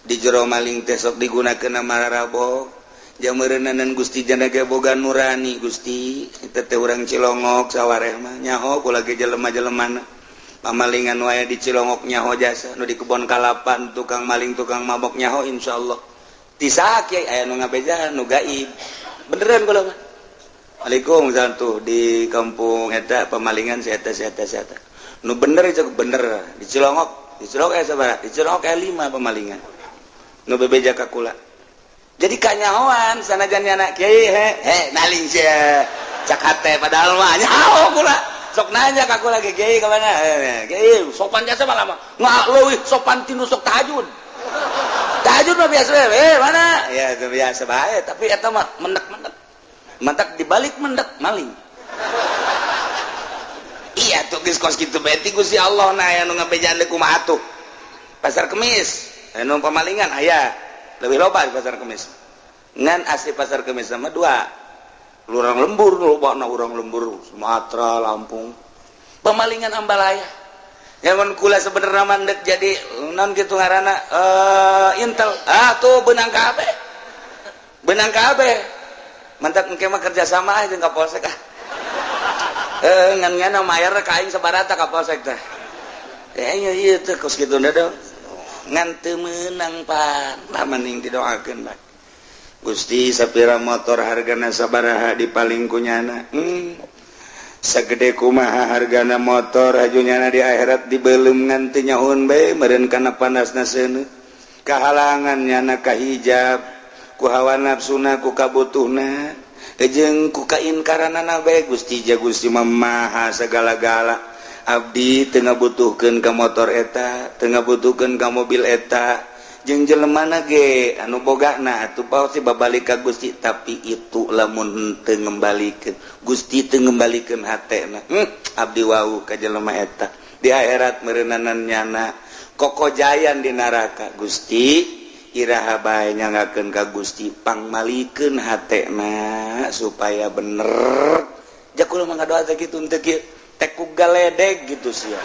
[SPEAKER 1] di jero maling teh sok digunakeun mararabok jang meureunanan Gusti jana ge boga nurani. Gusti, eta teh urang Cilongok sawareh mah nyaho kula ge jelema-jelemana pamalingan wae di Cilongok nyaho jasa nu di kebon kalapan tukang maling, tukang mabok nyaho insyaallah." Tisa kiai aya nu ngabejaan nu gaib beneran kula mah. Waalaikumsalam, tuh di kampung eta pemalingan si eta, si eta, si eta. Nu bener itu bener di Cilongok, di Cilongok sabaraha? Di Cilongok aya 5 pemalingan. Nu bebeja ka kula. Jadi kanyahoan sanajan nyana kiai, "He, he, maling sia." Cak hate, padahal mah nyaho kula.
[SPEAKER 3] Sok nanya ke aku lagi, "Kiai kemana?" Eh, kiai sopan jasa malah mah nggak leuwih sopan tinu sok tahajud. Tahajud mah biasa, "Eh, mana?" Ya itu biasa bae, tapi eta mah mendek-mendek. Mantak dibalik mendek maling. Iya tuh, geus kos kitu bae ti Gusti Allah. Nah, anu ngabejaan deui kumaha atuh? Pasar Kemis anu pemalingan aya lebih loba di Pasar Kemis. Ngan asli Pasar Kemis sama dua urang lembur, loba na urang lembur, Sumatera, Lampung, pemalingan ambalaya. Zaman kula sebenarnya mandek jadi non gitu ngaranna intel. Ah tuh benang kabeh, benang kabeh. Mantak engke mah kerja sama aja ka polsek ah. Eh, ngan ngan mayar ka aing sabarata ka polsek teh. Eh, iya iya teh kos kitu dong. Ngan teu meunang pan. Lah, mending didoakeun bae. Gusti, sapira motor hargana sabaraha dipaling kunyana. Segede kumaha hargana motor hajunyana di akhirat dibelum ngan teu nyahoun bae meureun kana panasna seuneu. Kahalangan nyana kahijab ku hawa nafsuna, ku kabutuhna jeung ku kainkaranana bae. Gusti, ja Gusti mah maha segala-gala. Abdi teu ngabutuhkeun ka motor eta, teu ngabutuhkeun ka mobil eta jeung jelemana ge anu bogana atuh pasti babalik ka Gusti. Tapi itu lamun teu ngembalikeun Gusti, teu ngembalikeun hatena, abdi wau ka jelema eta di akhirat meureunanan nyana kokojayan di neraka. Gusti, iraha bae nyangakeun ka Gusti pangmalikeun hatena supaya bener. Ja kula mah ngadoa teh kitu, teu kieu teh ku galedeg gitu sia,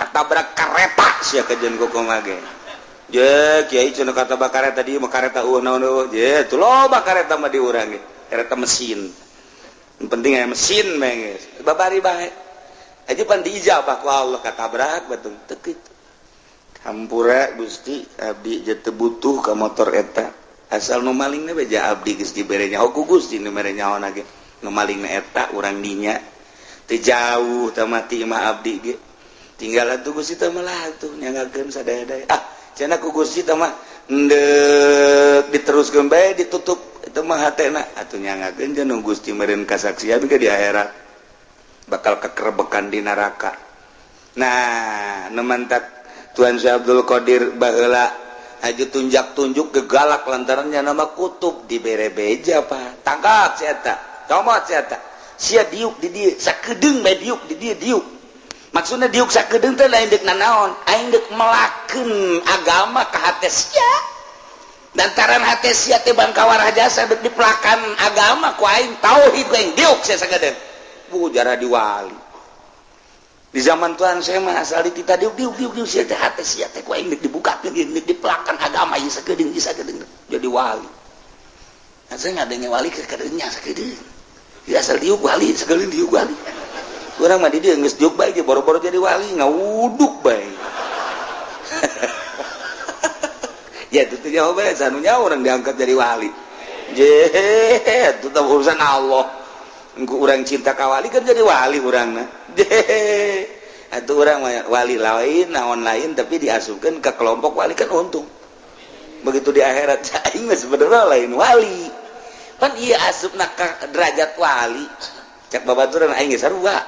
[SPEAKER 3] katabrak kareta sia kajeun kumaha ge. Je kiai cenah kata kareta di mah kareta eueuh naon eueuh. Je tuh loba kareta mah di urang ge, kareta mesin. Yang penting aya mesin bae geus. Babari bae. Aja pan diijabah ku Allah, katabrak batung teu kitu. Hampura Gusti, abdi je teu butuh ka motor eta. Asal nu malingna beja abdi geus dibere nyaho ku Gusti, nu mere nyaho ge. Nu malingna eta urang dinya. Teu jauh teh mati mah abdi ge. Tinggal atuh Gusti teh mah lah atuh nyangakeun sadaya-daya. Ah, cenah ku Gusti teh mah endek diteruskeun bae, ditutup itu mah hatena atuh nyangakeun jeung Gusti meureun kasaksian ke di akhirat bakal kekerebekan di neraka. Nah, nu mantak Tuan Syekh Abdul Qadir baheula aju tunjak-tunjuk gegalak lantarannya nama kutub dibere beja apa tangkap si eta, comot si eta, sia diuk di dieu sakedeung bae, diuk di dieu. Diuk maksudnya diuk sakedeung teh lain deuk nanaon, aing deuk melakeun agama ka hate sia. Lantaran hate sia teh bangkawarah jasa, deuk dipelakan agama ku aing, tauhid ku aing, diuk sia sakedeung. Bu jarah di wali di zaman Tuhan saya mah asal kita diuk diuk diuk diuk sia teh, hate sia teh ku aing deuk dibukakeun, deuk dipelakan agama ieu sakedeung, ieu sakedeung jadi wali. Nah, saya ngadenge wali ke kadeungnya sakedeung ya, asal diuk wali sakedeung, diuk wali. Urang mah di dieu geus diuk bae ge boro-boro jadi wali, ngawuduk bae. Ya itu tuh jawab bae sanunya orang diangkat jadi wali. Je itu teh urusan Allah. Engko urang cinta ka wali kan jadi wali urangna. Je atuh urang mah wali lain naon lain, tapi diasupkeun ke kelompok wali kan untung. Begitu di akhirat aing mah sebenarnya lain wali. Pan ieu asupna ka derajat wali. Cek babaturan aing ge sarua.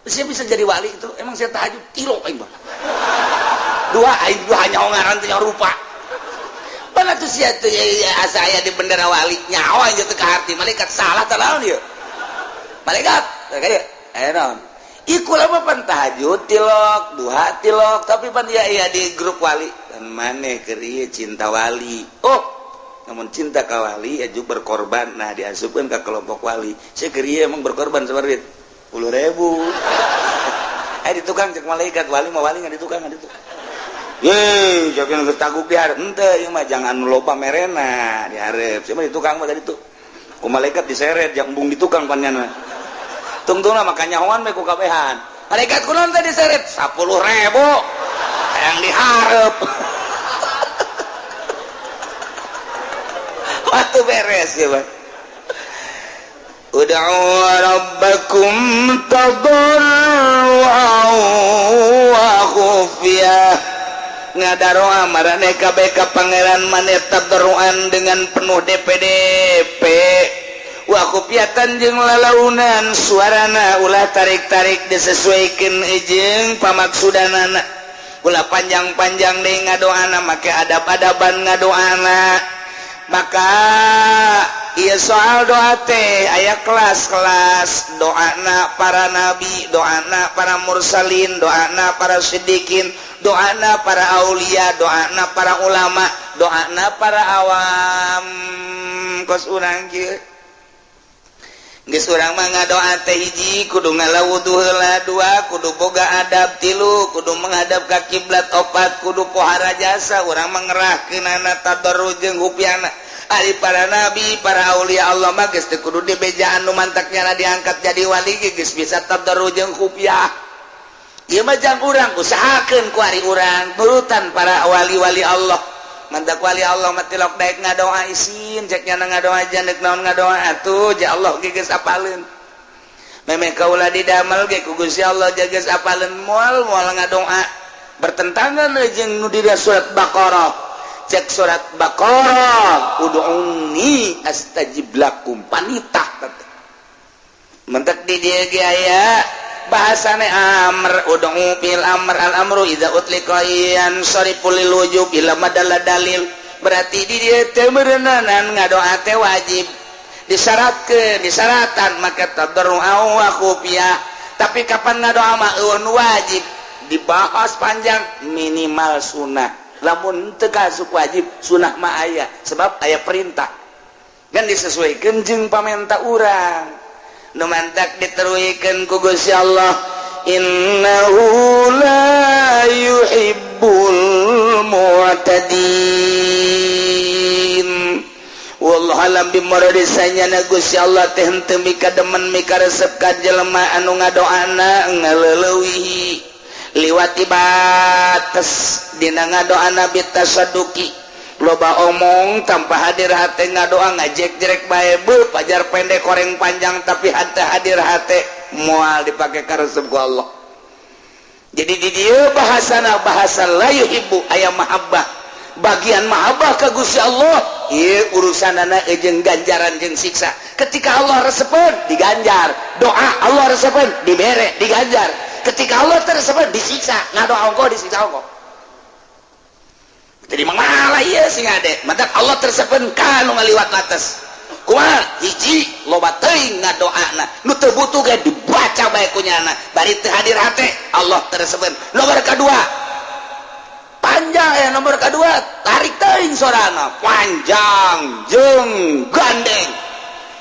[SPEAKER 3] Saya bisa jadi wali itu emang saya tahajud kilo aing mah. Dua aing dua nyaho ngaran teh, nyaho rupa. Pan atuh sia teh ya, asa aya di bendera wali nyaho aing teh ka hati malaikat salah teh naon ieu? Malaikat kayak aya naon? Iku lama pan tahajud tilok, duha tilok, tapi pan ya iya di grup wali dan maneh keur ieu cinta wali. Oh, namun cinta ka wali aju berkorban, nah diasupkeun ka kelompok wali. Saya keur ieu emang berkorban seperti 10.000. Eh, di tukang cek malaikat wali mah wali nggak di tukang, nggak di tukang. Ye, siapa yang taguk di hareup? Henteu, ieu mah jangan loba merena di hareup. Siapa di tukang mah tadi tuh. Ku malaikat diseret yang embung di tukang panjana. Tungtungna maka nyahoan we ku kabehan. Malaikat kunaon teh diseret? 10.000. Yang dihareup. Waktu beres ya, Bang. Ud'u rabbakum tadarruan wa khufiyah. Ngadaroa marane kabeh ka pangeran maneh tadarruan dengan penuh DPDP.
[SPEAKER 1] Wa khufyatan, jeung lalaunan suarana, ulah tarik-tarik, disesuaikan jeung pamaksudanana. Ulah panjang-panjang deui ngadoana, make adab-adaban ngadoana. Maka iya, soal doa teh aya kelas-kelas. Doana para nabi, doana para mursalin, doana para sidikin, doana para aulia, doana para ulama, doana para awam. Kos urang kieu geus, urang mah ngadoa teh hiji kudu ngala wudu heula, dua kudu boga adab, tilu kudu menghadap ka kiblat, opat kudu pohara jasa. Urang mah ngerahkeunana tadarru jeung khufyahna. Ari para nabi, para aulia Allah mah geus teu kudu dibejaan, nu mantaknya diangkat jadi wali ge geus bisa tadarru jeung khufyah. Ieu mah jang urang usahakeun ku ari urang nurutan para wali-wali Allah. Mantak wali Allah mah tilok daek ngadoa isin, cek nyana ngadoa jandek naon ngadoa atuh ja Allah ge geus apaleun. Memeh kaula didamel ge ku Gusti Allah geus apaleun, moal moal ngadoa bertentangan jeung nu di surat Baqarah. Cek surat Baqarah, "Ud'uni astajib lakum," panitah. Mentek di dieu ge aya bahasane amr, ud'u bil amr, al amru idza utliqa yansarifu lil wujub ila madalla dalil. Berarti di dieu teh meureunanan ngadoa teh wajib, disyaratkeun, disaratan maka tadarru wa khufyah. Tapi kapan ngadoa mah euweuh wajib, dibahas panjang, minimal sunnah. Lamun teu kasuk wajib, sunnah mah aya, sebab aya perintah kan disesuaikan jeung pamenta urang. Nu mantak diteruikeun ku Gusti Allah, innahu la yuhibbul mu'tadin. Wallahu alam bimurad, sanyana Gusti Allah teh henteu mika demen, mika resep ka jelema anu ngadoana ngaleulewihi, liwati batas dina ngadoana, bitasadduki, loba omong tanpa hadir hate, ngadoa ngajek-jerek bae, bu pajar pendek koreng panjang tapi hate hadir hate, moal dipake karesep ku Allah. Jadi di dieu bahasana bahasa la yuhibbu, aya mahabbah, bagian mahabbah ka Gusti Allah. Ieu urusanana jeung ganjaran jeung siksa. Ketika Allah resepeun, diganjar doa, Allah resepeun, dibere, diganjar. Ketika Allah teu resepeun, disiksa. Ngadoa ongkoh, disiksa ongkoh. Jadi malah ieu sing ade mantak Allah teu resepeun ka nu ngaliwat batas. Kumaha? Hiji, loba teuing ngadoana, nu teu butuh ge dibaca bae ku nyana, bari teu hadir hate, Allah teu resepeun. Nomor kedua panjang ya, nomor kedua tarik teuing sorana panjang jeung gandeng,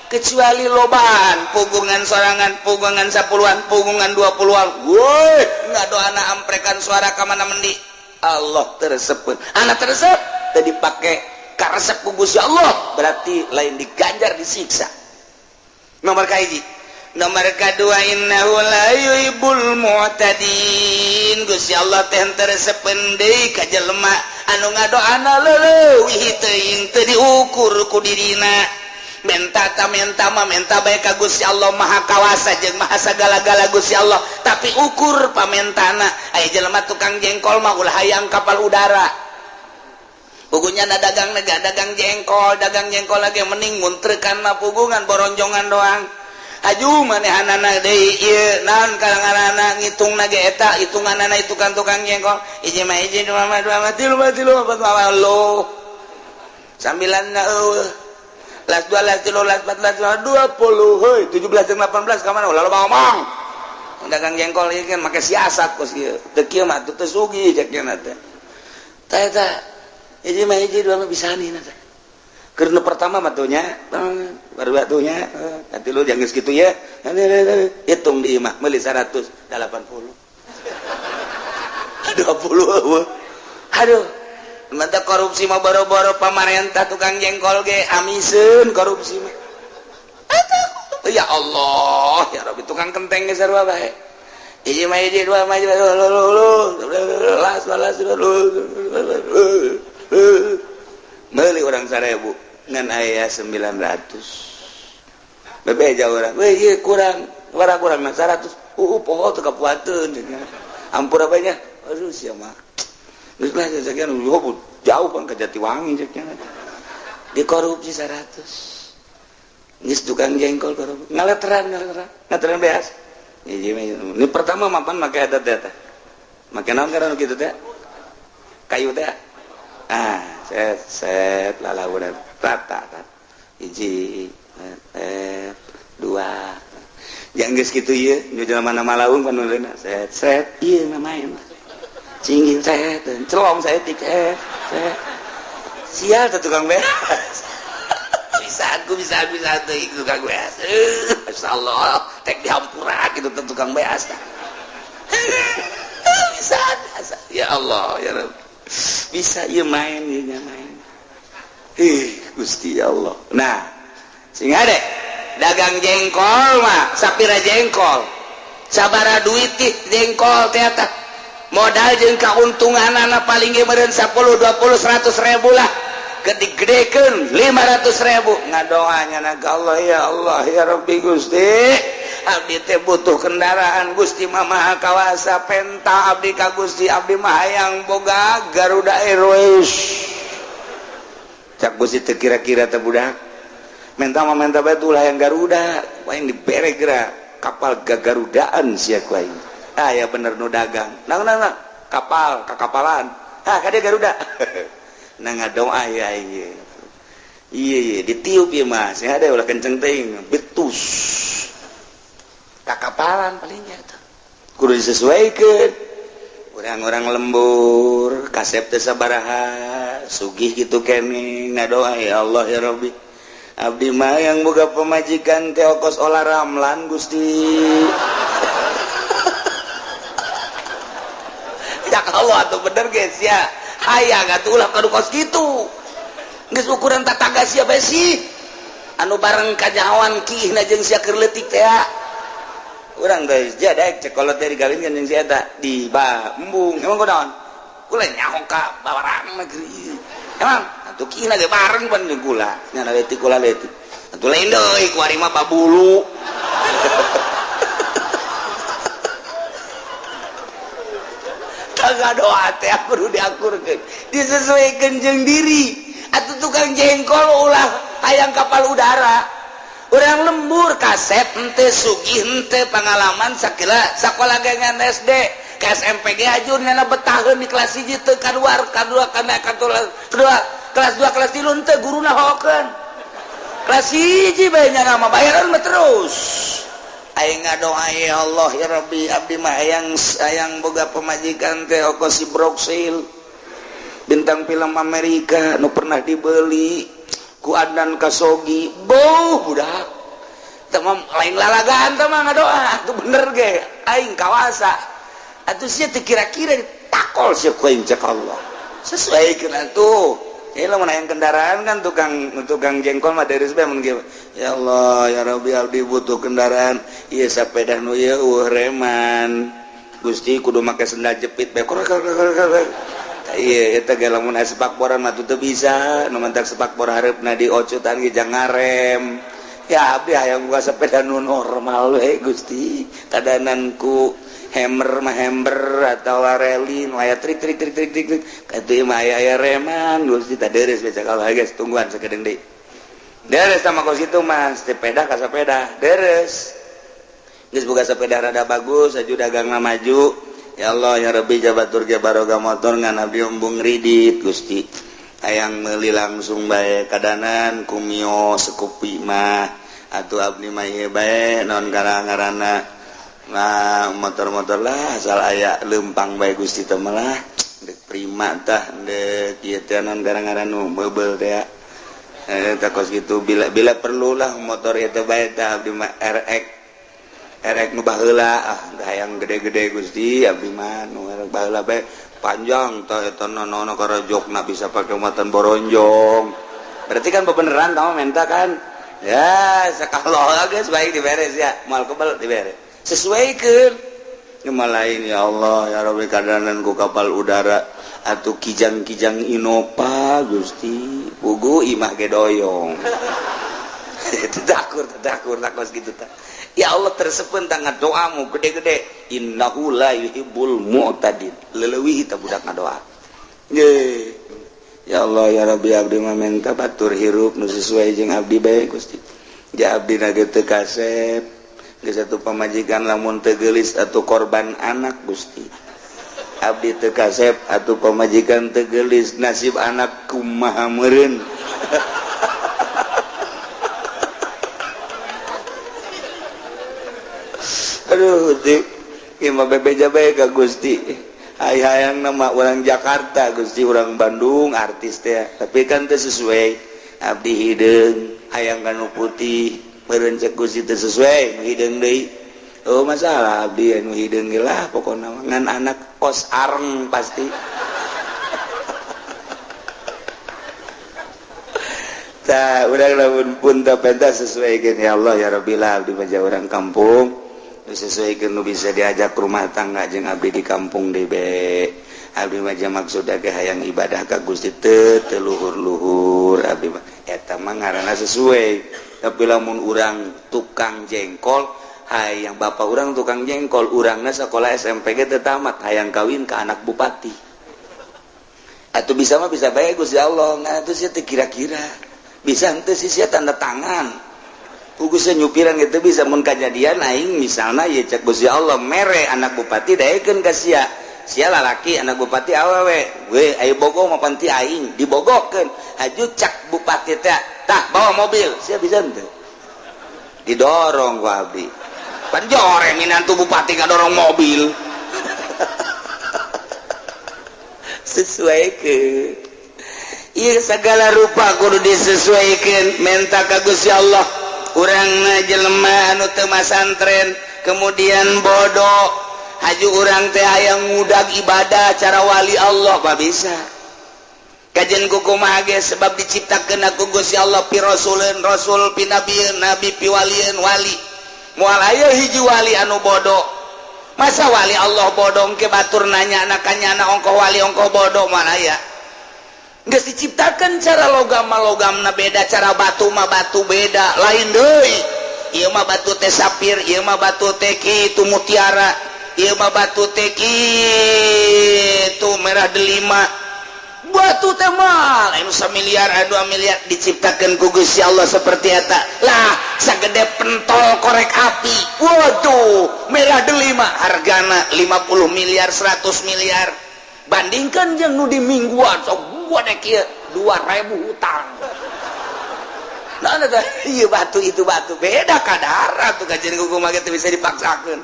[SPEAKER 1] kecuali lobaan pugungan sorangan, pugungan 10-an, pugungan 20-an, woi ngadoana amprekan suara ka mana mendi, Allah teu resepeun. Anak teu resep teu dipake karesep ku Gusti Allah, berarti lain diganjar, disiksa. Nomor kahiji. Nomor kedua, innahu la yuhibbul mu'tadin. Gusti Allah teh teu resepeun deui ka jelema anu ngadoana leuwih teuing, teu diukur ku dirina. Menta ta menta mah menta bae ka Gusti Allah, Maha Kawasa jeung Maha sagala-gala Gusti Allah, tapi ukur pamentana. Aya jelema tukang jengkol mah ulah hayang kapal udara. Pugunya na dagang nega dagang jengkol, dagang jengkol lagi mending muntrekan mah pugungan boronjongan doang. Aju manehanana deui ieu naon kalanganana, ngitung ge eta hitunganana itu kan tukang jengkol, hiji mah hiji, dua mah dua mah, tilu mah tilu, empat mah lo sambilan na eueuh, las dua, las tilu, las empat, las lima, 20, hei, 17 jeung 18 ka mana? Ulah loba ngomong. Dagang jengkol ieu kan make siasat kos kieu, teu kieu mah teu sugih cek nya teh. Tah eta hiji mah hiji, dua mah bisa nih teh. Keur nu pertama mah tuh nya, baru atuh nya, nanti lu jangan geus kitu ya. Hitung di imah meuli 180. 20 eueuh. Aduh, mantap korupsi mah boro-boro pamarentah, tukang jengkol ge amiseun korupsi mah. Atuh, ya Allah, ya Rabbi, tukang kenteng ge sarua bae. Hiji mah hiji, dua mah dua, las las meuli urang 1000 ngan aya 900. Bebeja urang, weh ieu kurang, warah kurang 100. Poho teu kapuateun. Ampura bae nya. Aduh, sia mah. Geus lah sekian jauh bang ke Jatiwangi ceknya. Dikorupsi 100. Geus tukang jengkol ngaleteran ngaleteran ngaleteran beas. Ini pertama mapan make eta teh teh. Make naon karena kitu teh? Kayu teh. Ah, set set lalaunan rata kan. Hiji, dua. Yang geus kitu ieu, nu jelema malaung panuleuna set set ieu mah main. Cinggil set, celong saeutik set set. Sial teh tukang beas. Bisa aku bisa bisa tuh tukang beas. Masyaallah, tek dihampura gitu tuh tukang beas. Bisa, bisa. Ya Allah, ya Rabb. Bisa ieu main ieu nya main. Ih, Gusti Allah. Nah, sing deh dagang jengkol mah sapira jengkol. Sabara duit tih jengkol teh eta. Modal jeung kauntunganana paling ge meureun 10 20 100 ribu lah. Gede-gedekeun 500 ribu ngadoanya na ka Allah, ya Allah ya Rabbi Gusti, abdi teh butuh kendaraan Gusti mah maha kawasa, penta abdi ka Gusti, abdi mah hayang boga Garuda Airways. Cak Gusti teu kira-kira teh budak menta mah menta bae ulah yang Garuda, ku aing dibere geura kapal gagarudaan sia ku aing. Ah ya bener nu dagang nang nang nang kapal kakapalan, ah kade Garuda. Nah ngadoa ya iya iya iya ditiup ya mas ya ada ulah kenceng teuing betus kakapalan palingnya tuh kudu disesuaikan. Orang-orang lembur kasep teh sabaraha sugih gitu kene ngadoa, ya Allah ya Rabbi, abdi mah yang boga pemajikan teh kos Olla Ramlan Gusti. Ya Allah atuh bener guys ya, hayang atuh ulah kadu kos kitu geus ukuran tatangga sia bae sih anu bareng kanyahoan kiihna jeung sia keur leutik teh. Urang geus jadek cek kolot teh digawinkeun jeung si eta di embung emang kunaon kula nyaho ka bawarang negeri emang atuh kiihna ge bareng pan jeung kula nya leutik kula leutik atuh lain deui ku ari mah babulu. Doa teh kudu diakurkeun disesuaikan jeung diri atuh tukang jengkol ulah hayang kapal udara, urang lembur kasep henteu sugih henteu pengalaman sakila sakola ge ngan SD ke SMP ge ajur nyana betaheun di kelas 1 teu kaluar kadua kana kedua kelas 2 kelas 3 henteu guruna hokeun kelas 1 bae nyana mah bayaran mah terus. Aing ngadoa ya Allah ya Rabbi, abdi mah hayang hayang boga pemajikan teh oko si Broksil bintang film Amerika nu pernah dibeli ku Adnan Kasogi boh budak teh mah lain lalagaan teh mah ngadoa atuh bener ge aing kawasa atuh sia teu kira-kira takol sia ku aing cek Allah sesuaikeun atuh. Ini lamun hayang kendaraan kan tukang tukang jengkol mah dari bae mun ya Allah ya Rabbi abdi butuh kendaraan ieu sepeda nu ieu eueuh reman Gusti kudu make sendal jepit bae ieu eta ge lamun aya sepakboran mah teu bisa nu mantak sepakbor hareupna diocutan ge jang ngarem ya abdi hayang boga sepeda nu normal we Gusti kadanan ku hammer mah hammer atau rally nu aya trik trik trik trik trik trik katuh mah aya aya reman Gusti tah deres baca kalau guys tungguan sakedeung deui deres sama kos kitu mah sepeda ka sepeda deres geus boga sepeda rada bagus aju dagangna maju ya Allah ya Rabbi jabatur ge baroga motor ngan abdi embung ridit Gusti hayang meuli langsung bae kadanan ku Mio Scoopy mah atuh abdi mah ieu bae naon ngaranna. Nah motor-motor lah asal aya lempang bae Gusti teh malah dek prima tah dek ieu teh naon ngaran nu meubel teh tah kos kitu bila bila perlulah motor ieu teh bae tah abdi mah RX RX nu baheula ah hayang gede-gede Gusti abdi mah nu RX baheula bae panjang tah eta nono karajokna bisa pake muatan boronjong berarti kan bebeneran kamu minta kan ya sakalo geus baik diberes ya moal kebel dibere sesuaikan lain ya Allah ya Rabbi kadanan ku kapal udara atau kijang-kijang Innova Gusti pugu imah ge doyong. Takur takur takos gitu ta. Ya Allah tersepen tangan doamu gede-gede innahu la yuhibbul mu'tadin leleuwih ta budak ngadoa ye ya Allah ya Rabbi abdi mah menta batur hirup nu sesuai jeung abdi bae Gusti. Ja abdi na ge teu kasep geus atuh pamajikan lamun teu geulis atuh korban anak Gusti. Abdi teu kasep atuh pamajikan teu geulis nasib anak kumaha meureun. Aduh di imah bebeja bae ka Gusti. Hai hayang nama orang Jakarta Gusti, orang Bandung artis teh, tapi kan teu sesuai. Abdi hideung hayang kanu putih meureun cek Gusti teu sesuai hideung deui. Oh masalah abdi anu hideung ge lah pokona ngan anak kos areng pasti. Tah urang lamun pun teu pentas sesuaikeun ya Allah ya Rabbi lah abdi mah urang kampung. Sesuaikan nu bisa diajak rumah tangga jeung abdi di kampung debe. Abdi mah maksud ge hayang ibadah ka Gusti teu teu luhur-luhur abdi mah eta mah ngaranna sesuai. Tapi lamun urang tukang jengkol, hayang bapak urang tukang jengkol, urangna sekolah SMP ge teu tamat, hayang kawin ka anak bupati. Atuh bisa mah bisa bae Gusti Allah, ngan atuh sia teu kira-kira. Bisa henteu sih sia tanda tangan. Ugusnya nyupiran gitu bisa mun kajadian aing misalna ye cek Gusti Allah mere anak bupati daekeun ka sia. Sia lalaki anak bupati awewe. We ayo bogo mah panti aing dibogokeun. Haju cak bupati teh tah bawa mobil. Sia bisa henteu? Didorong ku abdi. Pan jore minantu bupati ngadorong mobil. Sesuaikeun. Ieu segala rupa kudu disesuaikeun menta ka Gusti Allah. Urang jelema anu teu masantren kemudian bodoh haju urang teh hayang ngudag ibadah cara wali Allah mah bisa kajen kumaha ge sebab diciptakeun ku Gusti Allah pi rasuleun rasul pi nabieun nabi pi walieun wali moal aya hiji wali anu bodoh masa wali Allah bodoh ke batur nanya anaknya ongkoh wali ongkoh bodoh moal aya. Geus diciptakan cara logam mah logamna beda, cara batu mah batu beda, lain deui. Ieu mah batu teh sapir, ieu mah batu teh kitu mutiara, ieu mah batu teh kitu merah delima. Batu teh mah lain samiliar, 2 miliar diciptakeun ku Gusti Allah seperti eta. Lah, sagede pentol korek api. Waduh, merah delima hargana 50 miliar, 100 miliar. Bandingkan jeung nu di mingguan sok gua dek ieu 2000 hutang. Nah, ieu batu itu batu beda kadar atuh kajian kumaha ge teu bisa dipaksakeun.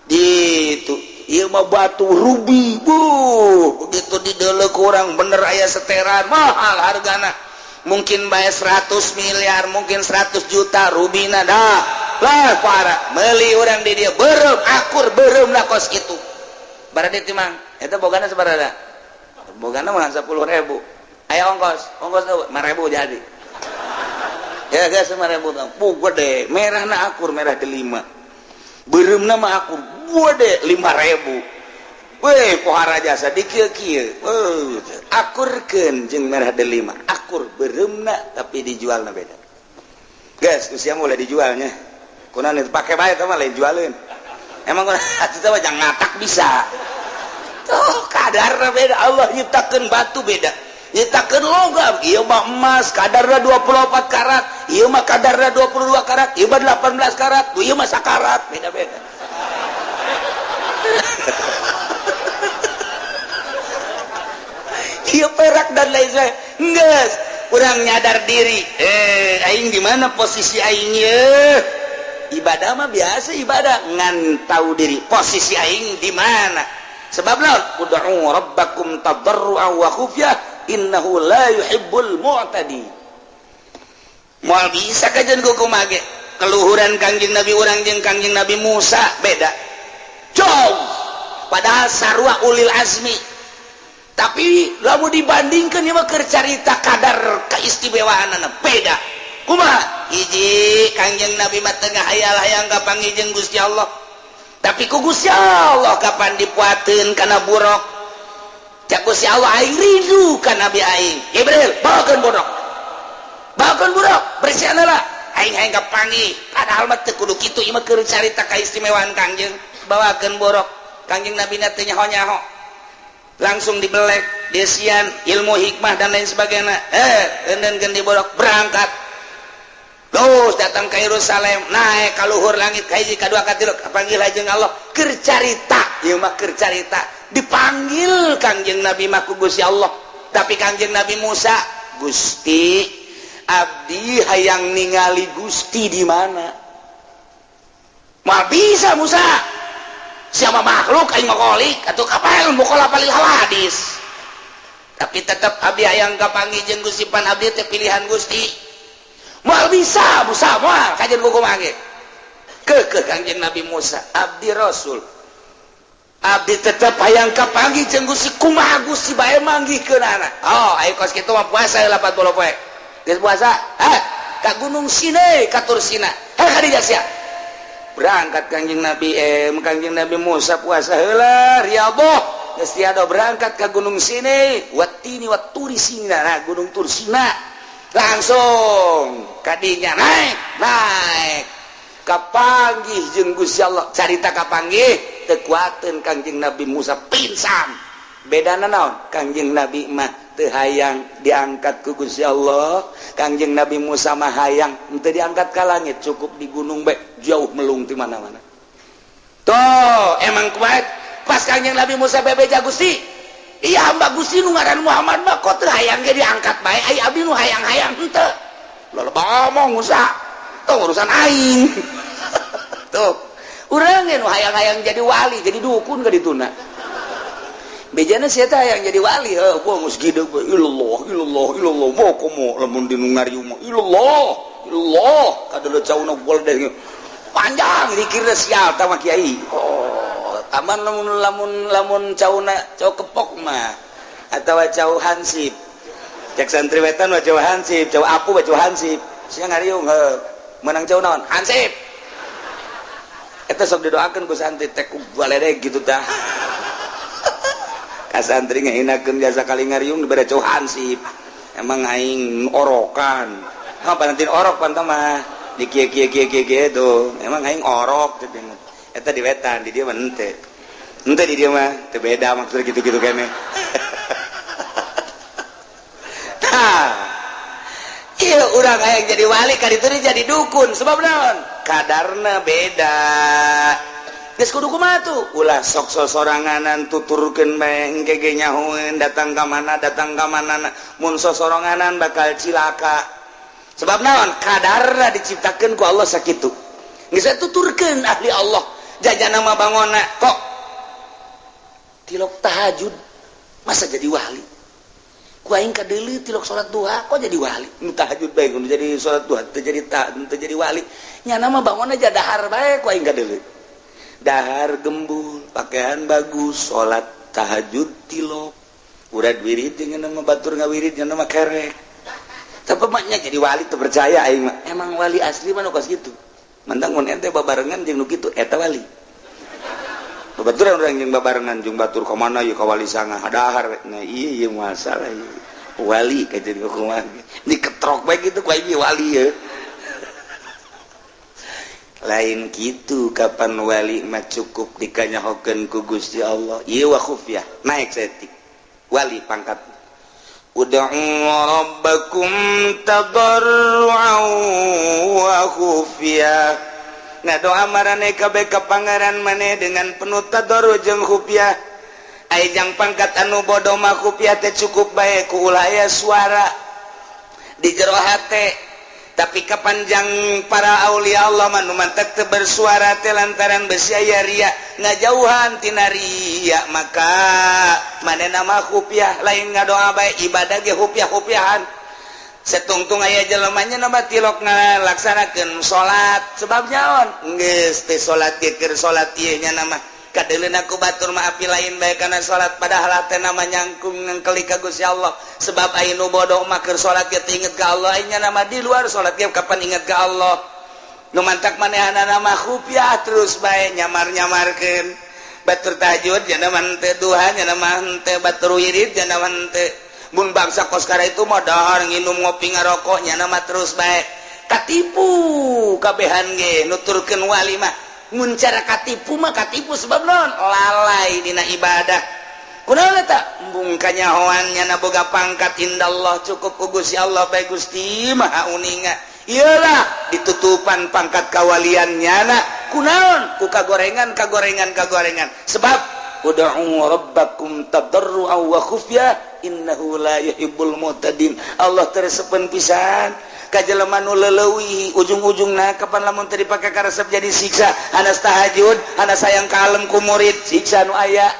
[SPEAKER 1] Gitu. Ieu mah batu rubi. Buh, begitu dideuleu ku urang bener aya seteran mahal hargana. Mungkin bae 100 miliar, mungkin 100 juta rubina dah. Lah para meuli urang di dieu beureum akur beureum lah kos kitu. Barang dieu mang, eta bogana sabaraha? Bogana mah 10.000. Aya ongkos, ongkos 5.000 jadi. Ya geus 5.000 tong. Bu gede, merahna akur merah delima. Beureumna mah akur gede 5.000. Weh, pohara jasa di kieu-kieu. Weuh, akurkeun jeung merah delima. Akur beureumna tapi dijualna beda. Geus, usia mulai dijualnya. Kunaon itu pake bae teh mah lain jualeun. Emang kunaon atuh teh mah jangan ngatak bisa. Tuh kadarna beda, Allah nyiptakeun batu beda, nyiptakeun logam, ieu mah emas kadarna 24 karat, ieu mah kadarna 22 karat, ieu mah 18 karat, ieu mah sakarat, beda-beda. Ieu perak dan lain sebagainya. Geus, urang nyadar diri, aing di mana posisi aing ye? Ibadah mah biasa ibadah, ngan tahu diri posisi aing di mana. Sebab lawan ud'u rabbakum tadarruan wa khufyah innahu la yuhibbul mu'tadi. Moal bisa kajian kumaha ge. Keluhuran Kangjeng Nabi urang jeung Kangjeng Nabi Musa beda. Jauh. Padahal sarua ulil azmi. Tapi lamun dibandingkeun ieu mah keur carita kadar keistimewaanana beda. Kumaha? Hiji Kangjeng Nabi mah teu ngahayal-hayang ka panggih Gusti Allah. Tapi ku Gusti Allah kapan dipuateun kana buruk. Cak Gusti Allah aing rindu ka Nabi aing. Jibril bawakeun buruk. Bawakeun buruk, bersihan lah. Aing hayang kapanggih. Padahal mah teu kudu kitu ieu mah keur carita kaistimewaan Kangjeng. Bawakeun buruk. Kangjeng Nabi na teu nyaho-nyaho. Langsung dibelek, desian, ilmu hikmah dan lain sebagainya. Eundeunkeun di buruk berangkat. Terus datang ke Yerusalem, naik ka luhur langit, kahiji, kadua, katilu, kapanggil jeung Allah. Keur carita ieu mah, keur carita dipanggil Kangjeng Nabi mah ku Gusti Allah. Tapi Kangjeng Nabi Musa, "Gusti, abdi hayang ningali Gusti di mana?" "Moal bisa, Musa, siapa makhluk, aing mah kholik atau kapan mukhalafah lil hawadis." "Tapi tetap abdi hayang kapanggih jeung Gusti, pan abdi teh pilihan Gusti." "Moal bisa, Musa, moal kajian ku kumaha ge." Keukeuh Kangjeng Nabi Musa, "Abdi Rasul, abdi tetep hayang kapanggih jeung Gusti. Kumaha Gusti bae manggihkeunana?" "Oh, ayo kos kitu mah puasa 80 poe. Geus puasa, eh, ka Gunung Sinai, ka Tursina. Heh, ka dieu sia." Berangkat Kangjeng Nabi, eh, Kangjeng Nabi Musa puasa heula, riyadhah, geus tiada, berangkat ke Gunung Sinai, watini waturi Sina. Nah, Gunung Tursina langsung kadinya naik naik, kapanggih jeung Gusti Allah. Carita kapanggih, teu kuateun Kangjeng Nabi Musa, pingsan. Bedana naon? Kangjeng Nabi mah teu hayang diangkat ku Gusti Allah, Kangjeng Nabi Musa mah hayang henteu diangkat ka langit, cukup di gunung bae, jauh melung di mana-mana. Tuh emang kuat. Pas Kangjeng Nabi Musa bebeja, "Gusti, iya hamba Gusti nu ngaran Muhammad mah kok teu hayang ge diangkat bae, ai abdi nu hayang-hayang henteu." "Loba ngomong, Musa, tuh urusan aing." Tuh urang nu hayang-hayang jadi wali, jadi dukun ke dituna. Bejana sia teh hayang jadi wali, heuh, gua geus gede ilallah ilallah ilallah, mau komo lamun di nu ngariung mah ilallah ilallah, kadeuleut cauna deh panjang dikira sial tah mah kiai. Oh, aman lamun lamun lamun cauna cau kepok mah atau cau hansip. Cek santri wetan mah cau hansip, cau apu mah cau hansip. Sia ngariung heuh, menang cau naon? Hansip. Eta sok didoakeun ku santri teh ku baledeg gitu tah. Ka santri ngahinakeun jasa kali ngariung dibere cau hansip. Emang aing orokan? Ha, panantin orok pan mah di kieu kieu kieu kieu kieu. Emang aing orok? Eta di wetan, di dieu mah henteu. Henteu, di dieu mah teu beda maksudnya gitu-gitu kene. Tah, iya, urang hayang jadi wali, ka ditu jadi dukun. Sebab naon? Kadarna beda. Geus kudu kumaha tuh? Ulah sok sosoranganan, tuturkeun bae, engke ge nyahoeun datang ka mana, datang ka mana. Mun sosoranganan bakal cilaka. Sebab naon? Kadarna diciptakeun ku Allah sakitu. Geus tuturkeun ahli Allah. Jajan nama bangona kok tilok tahajud masa jadi wali? Ku aing kadeuleu tilok salat duha kok jadi wali? Nu tahajud bae nu jadi salat duha teu jadi, tak teu jadi wali. Nya nama bangona aja dahar bae, ku aing kadeuleu dahar gembul, pakaian bagus, salat tahajud tilok, urat wirid dengan nama batur ngawirid nama kerek, tapi maknya jadi wali tuh. Percaya aing mah, emang wali asli mah nu kos kitu. Mentang mun ente babarengan jeung nu kitu, eta wali. Babaturan urang jeung babarengan jeung batur ka mana ieu, ka wali sanga dahar. Nah, iya ieu masalah ieu wali ka jadi kumaha, diketrok bae kitu ku aing wali ya lain gitu. Kapan wali mah cukup dikanyahokeun ku Gusti Allah. Ieu wa khufyah naik saeutik wali pangkat. Ud'u rabbakum tadarru'an wa khufyah. Ngadoa maraneh kabeh ka Pangeran maneh dengan penuh tadarru jeung khufyah. Ai jang pangkat anu bodoh mah khufyah teh cukup bae ku ulah aya suara di jero hate. Tapi kapanjang para aulia Allah mah nu mantak teu bersuara teh lantaran besi aya ria, ngajauhan tina ria. Maka manehna mah khufyah, lain ngadoa bae, ibadah ge khufyah-khufyahan. Setungtung aya jelemanya nama tilok ngalaksanakeun salat, sebab nyaon geus teh salat ge keur salat ieu nya nama kadeuleuna ku batur mah api lain bae kana salat, padahal teh nama nyangkung ngengkeli ka Gusti Allah. Sebab aya nu bodoh mah keur salat ge teu inget ka Allah, nya nama di luar salat ge kapan inget ka Allah. Nu mantak manehanana mah khufyah terus bae, nyamar-nyamarkeun. Batur tahajud nya nama henteu, duha nya nama henteu, batur wirid nya nama henteu. Mun bangsa koskara itu mah dahar, nginum, ngopi, ngarokok, nya nama terus bae, katipu kabehan ge nuturkeun wali mah. Mun cara katipu mah katipu, sebab non lalai dina ibadah. Kunaon eta? Embung kanyahoan nyana boga pangkat indallah, cukup ku Gusti Allah bae. Gusti Maha uninga. Iyalah, ditutupan pangkat kawalian nyana kunaon ku kagorengan kagorengan kagorengan, sebab ud'u rabbakum tadarruan wa khufyah innahu la yuhibbul mu'tadin. Allah teu resepeun pisan ka jelema nu leleuwih ujung-ujungna. Kapan lamun teu dipake karesep jadi siksa. Hanas tahajud, hanas sayang kalem ku murid, siksa nu aya.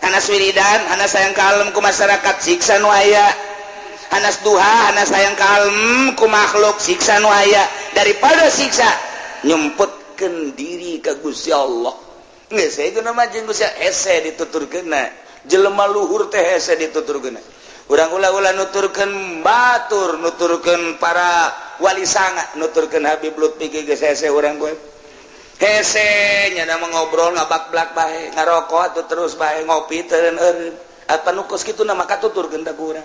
[SPEAKER 1] Hanas wiridan, hanas sayang kalem ku masyarakat, siksa nu aya. Hanas duha, hanas sayang kalem ku makhluk, siksa nu aya. Daripada siksa, nyemputkeun diri ka Gusti Allah. Geus itu nama jeung Gusti hese dituturkeunna. Jelema luhur teh hese dituturkeunna. Urang ulah-ulah nuturkeun batur, nuturkeun para wali sanga, nuturkeun Habib Lutfi ge geus hese. Urang gue hese nya mah ngobrol ngabak-blak bae, ngarokok atuh terus bae, ngopi teu eureun. Apa nu kos kitu nama katuturkeun da ku urang,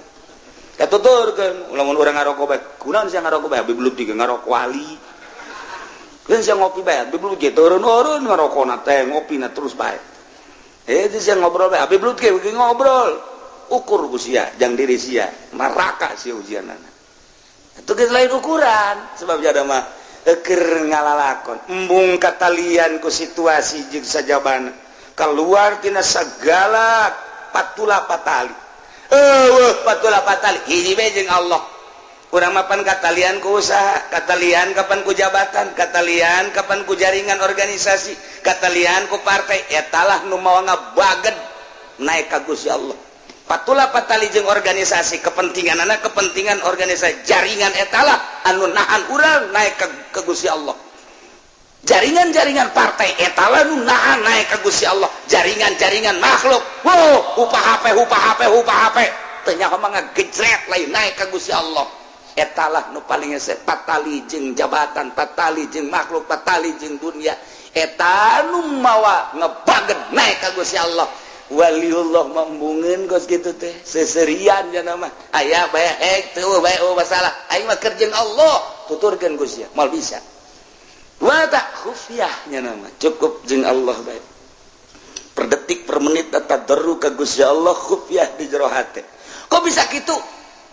[SPEAKER 1] katuturkeun. Lamun urang ngarokok bae, kunaon sia ngarokok bae? Habib Lutfi ge ngarokok wali. Kan sia ngopi bae, Habib Lutfi turun-turun ngarokokna teh, ngopina terus bae. Eh, itu sia ngobrol bae, Habib Lutfi ge ngobrol. Ukur ku sia jang diri sia, neraka sia ujianana. Itu geus lain ukuran, sebab jada mah keur ngalalakon embung katalian ku situasi jeung sajabana, keluar tina segala patula patali. Eueuh patula patali, hiji bae jeung Allah. Urang mapan katalian ku usaha, katalian kapan ku jabatan, katalian kapan ku jaringan organisasi, katalian ku partai. Etalah nu mawa ngabaged naik ka Gusti Allah. Patula patali jeung organisasi, kepentingan anak, kepentingan organisasi, jaringan, etalah anu nahan urang naik ke Gusti Allah. Jaringan-jaringan partai etalah nu nahan naik ke Gusti Allah. Jaringan-jaringan makhluk, wow, upah HP, upah HP, upah HP, ternyata mah ngagejret lain naik ke Gusti Allah. Etalah nu paling hese. Patali jeung jabatan, patali jeung makhluk, patali jeung dunia, eta nu mawa ngebaget naik ka Gusti Allah. Waliullah mambungeun kos kitu teh, seserian jana mah aya bae ek teu bae. Oh, masalah aing mah keur jeung Allah, tuturkeun Gusti moal bisa wa tak khufyah nya nama cukup jeung Allah bae, per detik per menit tadarru ka Gusti Allah, khufyah di jero hate. Kok bisa kitu?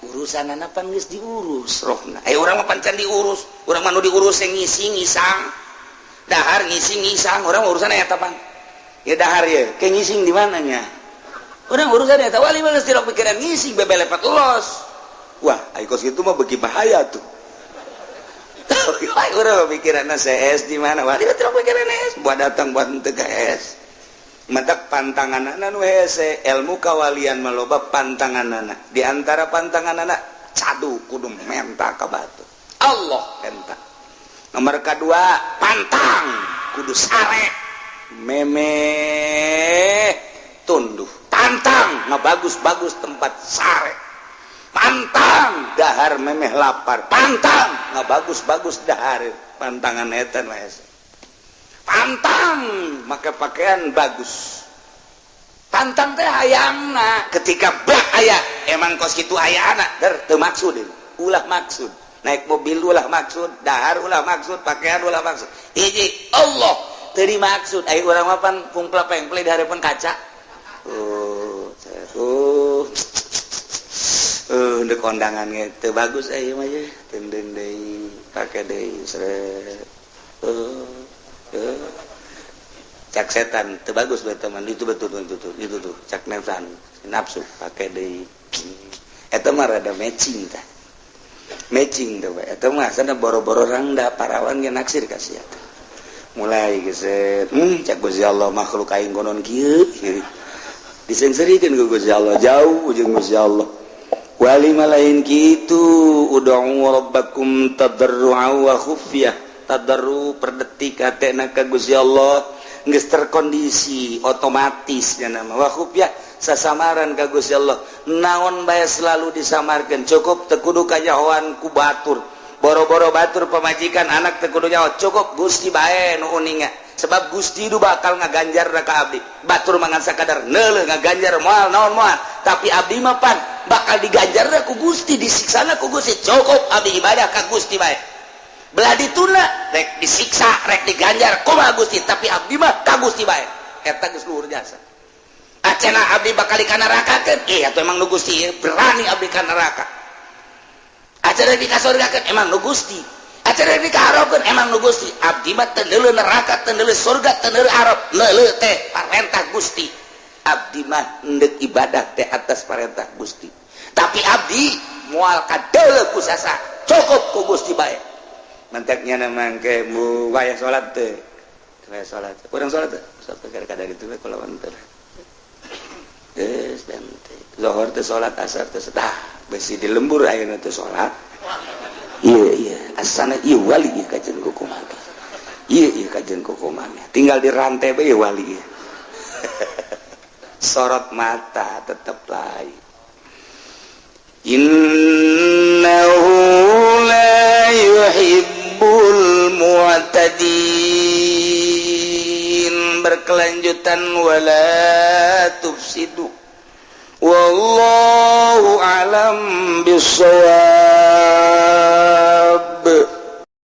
[SPEAKER 1] Urusan anak pan geus diurus rohna. Eh, urang mah pan can diurus. Urang mah nu diurus yang ngising ngisang, dahar ngising ngisang. Urang urusan eta pan ya dahar ya ke ngising di mananya. Urang urusan eta. Wali mah geus tidak pikiran ngising, bebelepat los. Wah, ai kos kitu mah beuki bahaya tuh. Urang mah pikiranna CS di mana. Wali mah tidak pikiran S buat datang buat henteu ka S. Matak pantangan nu hese, ilmu kawalian maloba pantanganana. Di antara pantanganana, cadu kudu menta ka batu, Allah menta. Nomor kedua, pantang kudu sare meme tunduh, pantang ngebagus-bagus tempat sare, pantang dahar memeh lapar, pantang ngebagus-bagus dahar. Pantangan eta nu hese. Pantang maka pakaian bagus, pantang teh hayangna ketika bak aya emang kos kitu aya anak der teu maksud. Ulah maksud naik mobil, ulah maksud dahar, ulah maksud pakaian, ulah maksud. Hiji Allah teu dimaksud. Aya urang mah pan pungpla pengple di hadapan kaca. Oh, oh, ndek kondangan ge teu bagus aya mah ye, tenden deui, pake deui, seret. Cak setan teu bagus bae teman itu, betul betul itu itu tuh. Cak nafsu nafsu, pake deui. Eta mah rada matching tah, matching tuh. Eta mah sana boro-boro rangda, parawan ge naksir ka sia. Mulai geset, cak Gusti Allah, makhluk aing konon kieu disengserikeun ku Gusti Allah, jauh jeung Gusti Allah. Wali mah lain kitu. Ud'u rabbakum tadarru'a wa khufyah. Tadarru per detik hatena ka Gusti Allah geus terkondisi otomatis nya nama. Wa khufyah, sasamaran ka Gusti Allah, naon bae selalu disamarkeun. Cukup, teu kudu kanyahoan ku batur, boro-boro batur, pamajikan, anak teu kudu nyaho. Cukup Gusti bae nu uninga, sebab Gusti itu bakal ngaganjar ka abdi. Batur mangan sakadar neuleuh, ngaganjar moal naon moal, tapi abdi mah pan bakal diganjar ku Gusti, disiksana ku Gusti. Cukup abdi ibadah ka Gusti bae, belah dituna rek disiksa rek diganjar kumaha Gusti, tapi abdi mah ka Gusti bae. Eta geus luhur jasa. Acena abdi bakal ka neraka keun, eh, atuh emang nu Gusti, berani abdi ka neraka. Acena di kasurgakeun, emang nu Gusti.
[SPEAKER 2] Acara dikaharapkeun emang nu Gusti, abdi mah teu neuleuh neraka, teu neuleuh surga, teu neuleuh Arab, neuleuh teh parentah Gusti. Abdi mah endek ibadah teh atas parentah Gusti, tapi abdi moal kadeuleuh ku sasa, cukup ku Gusti bae.
[SPEAKER 1] Mantaknya nama ke mu wayah salat teh, wayah salat kurang salat teh sok kadang itu kalau teh geus dan zuhur teh salat, asar teh tah besi di lembur ayeuna teh salat. Iya iya, asana ieu wali ieu kajen kukumaha, ieu ieu kajen kukumaha, tinggal di rantai bae wali ieu. Sorot mata tetep lain.
[SPEAKER 3] Innahu la yuhibbul mu'tadin. Berkelanjutan, wala tufsidu, wallahu alam bissawab.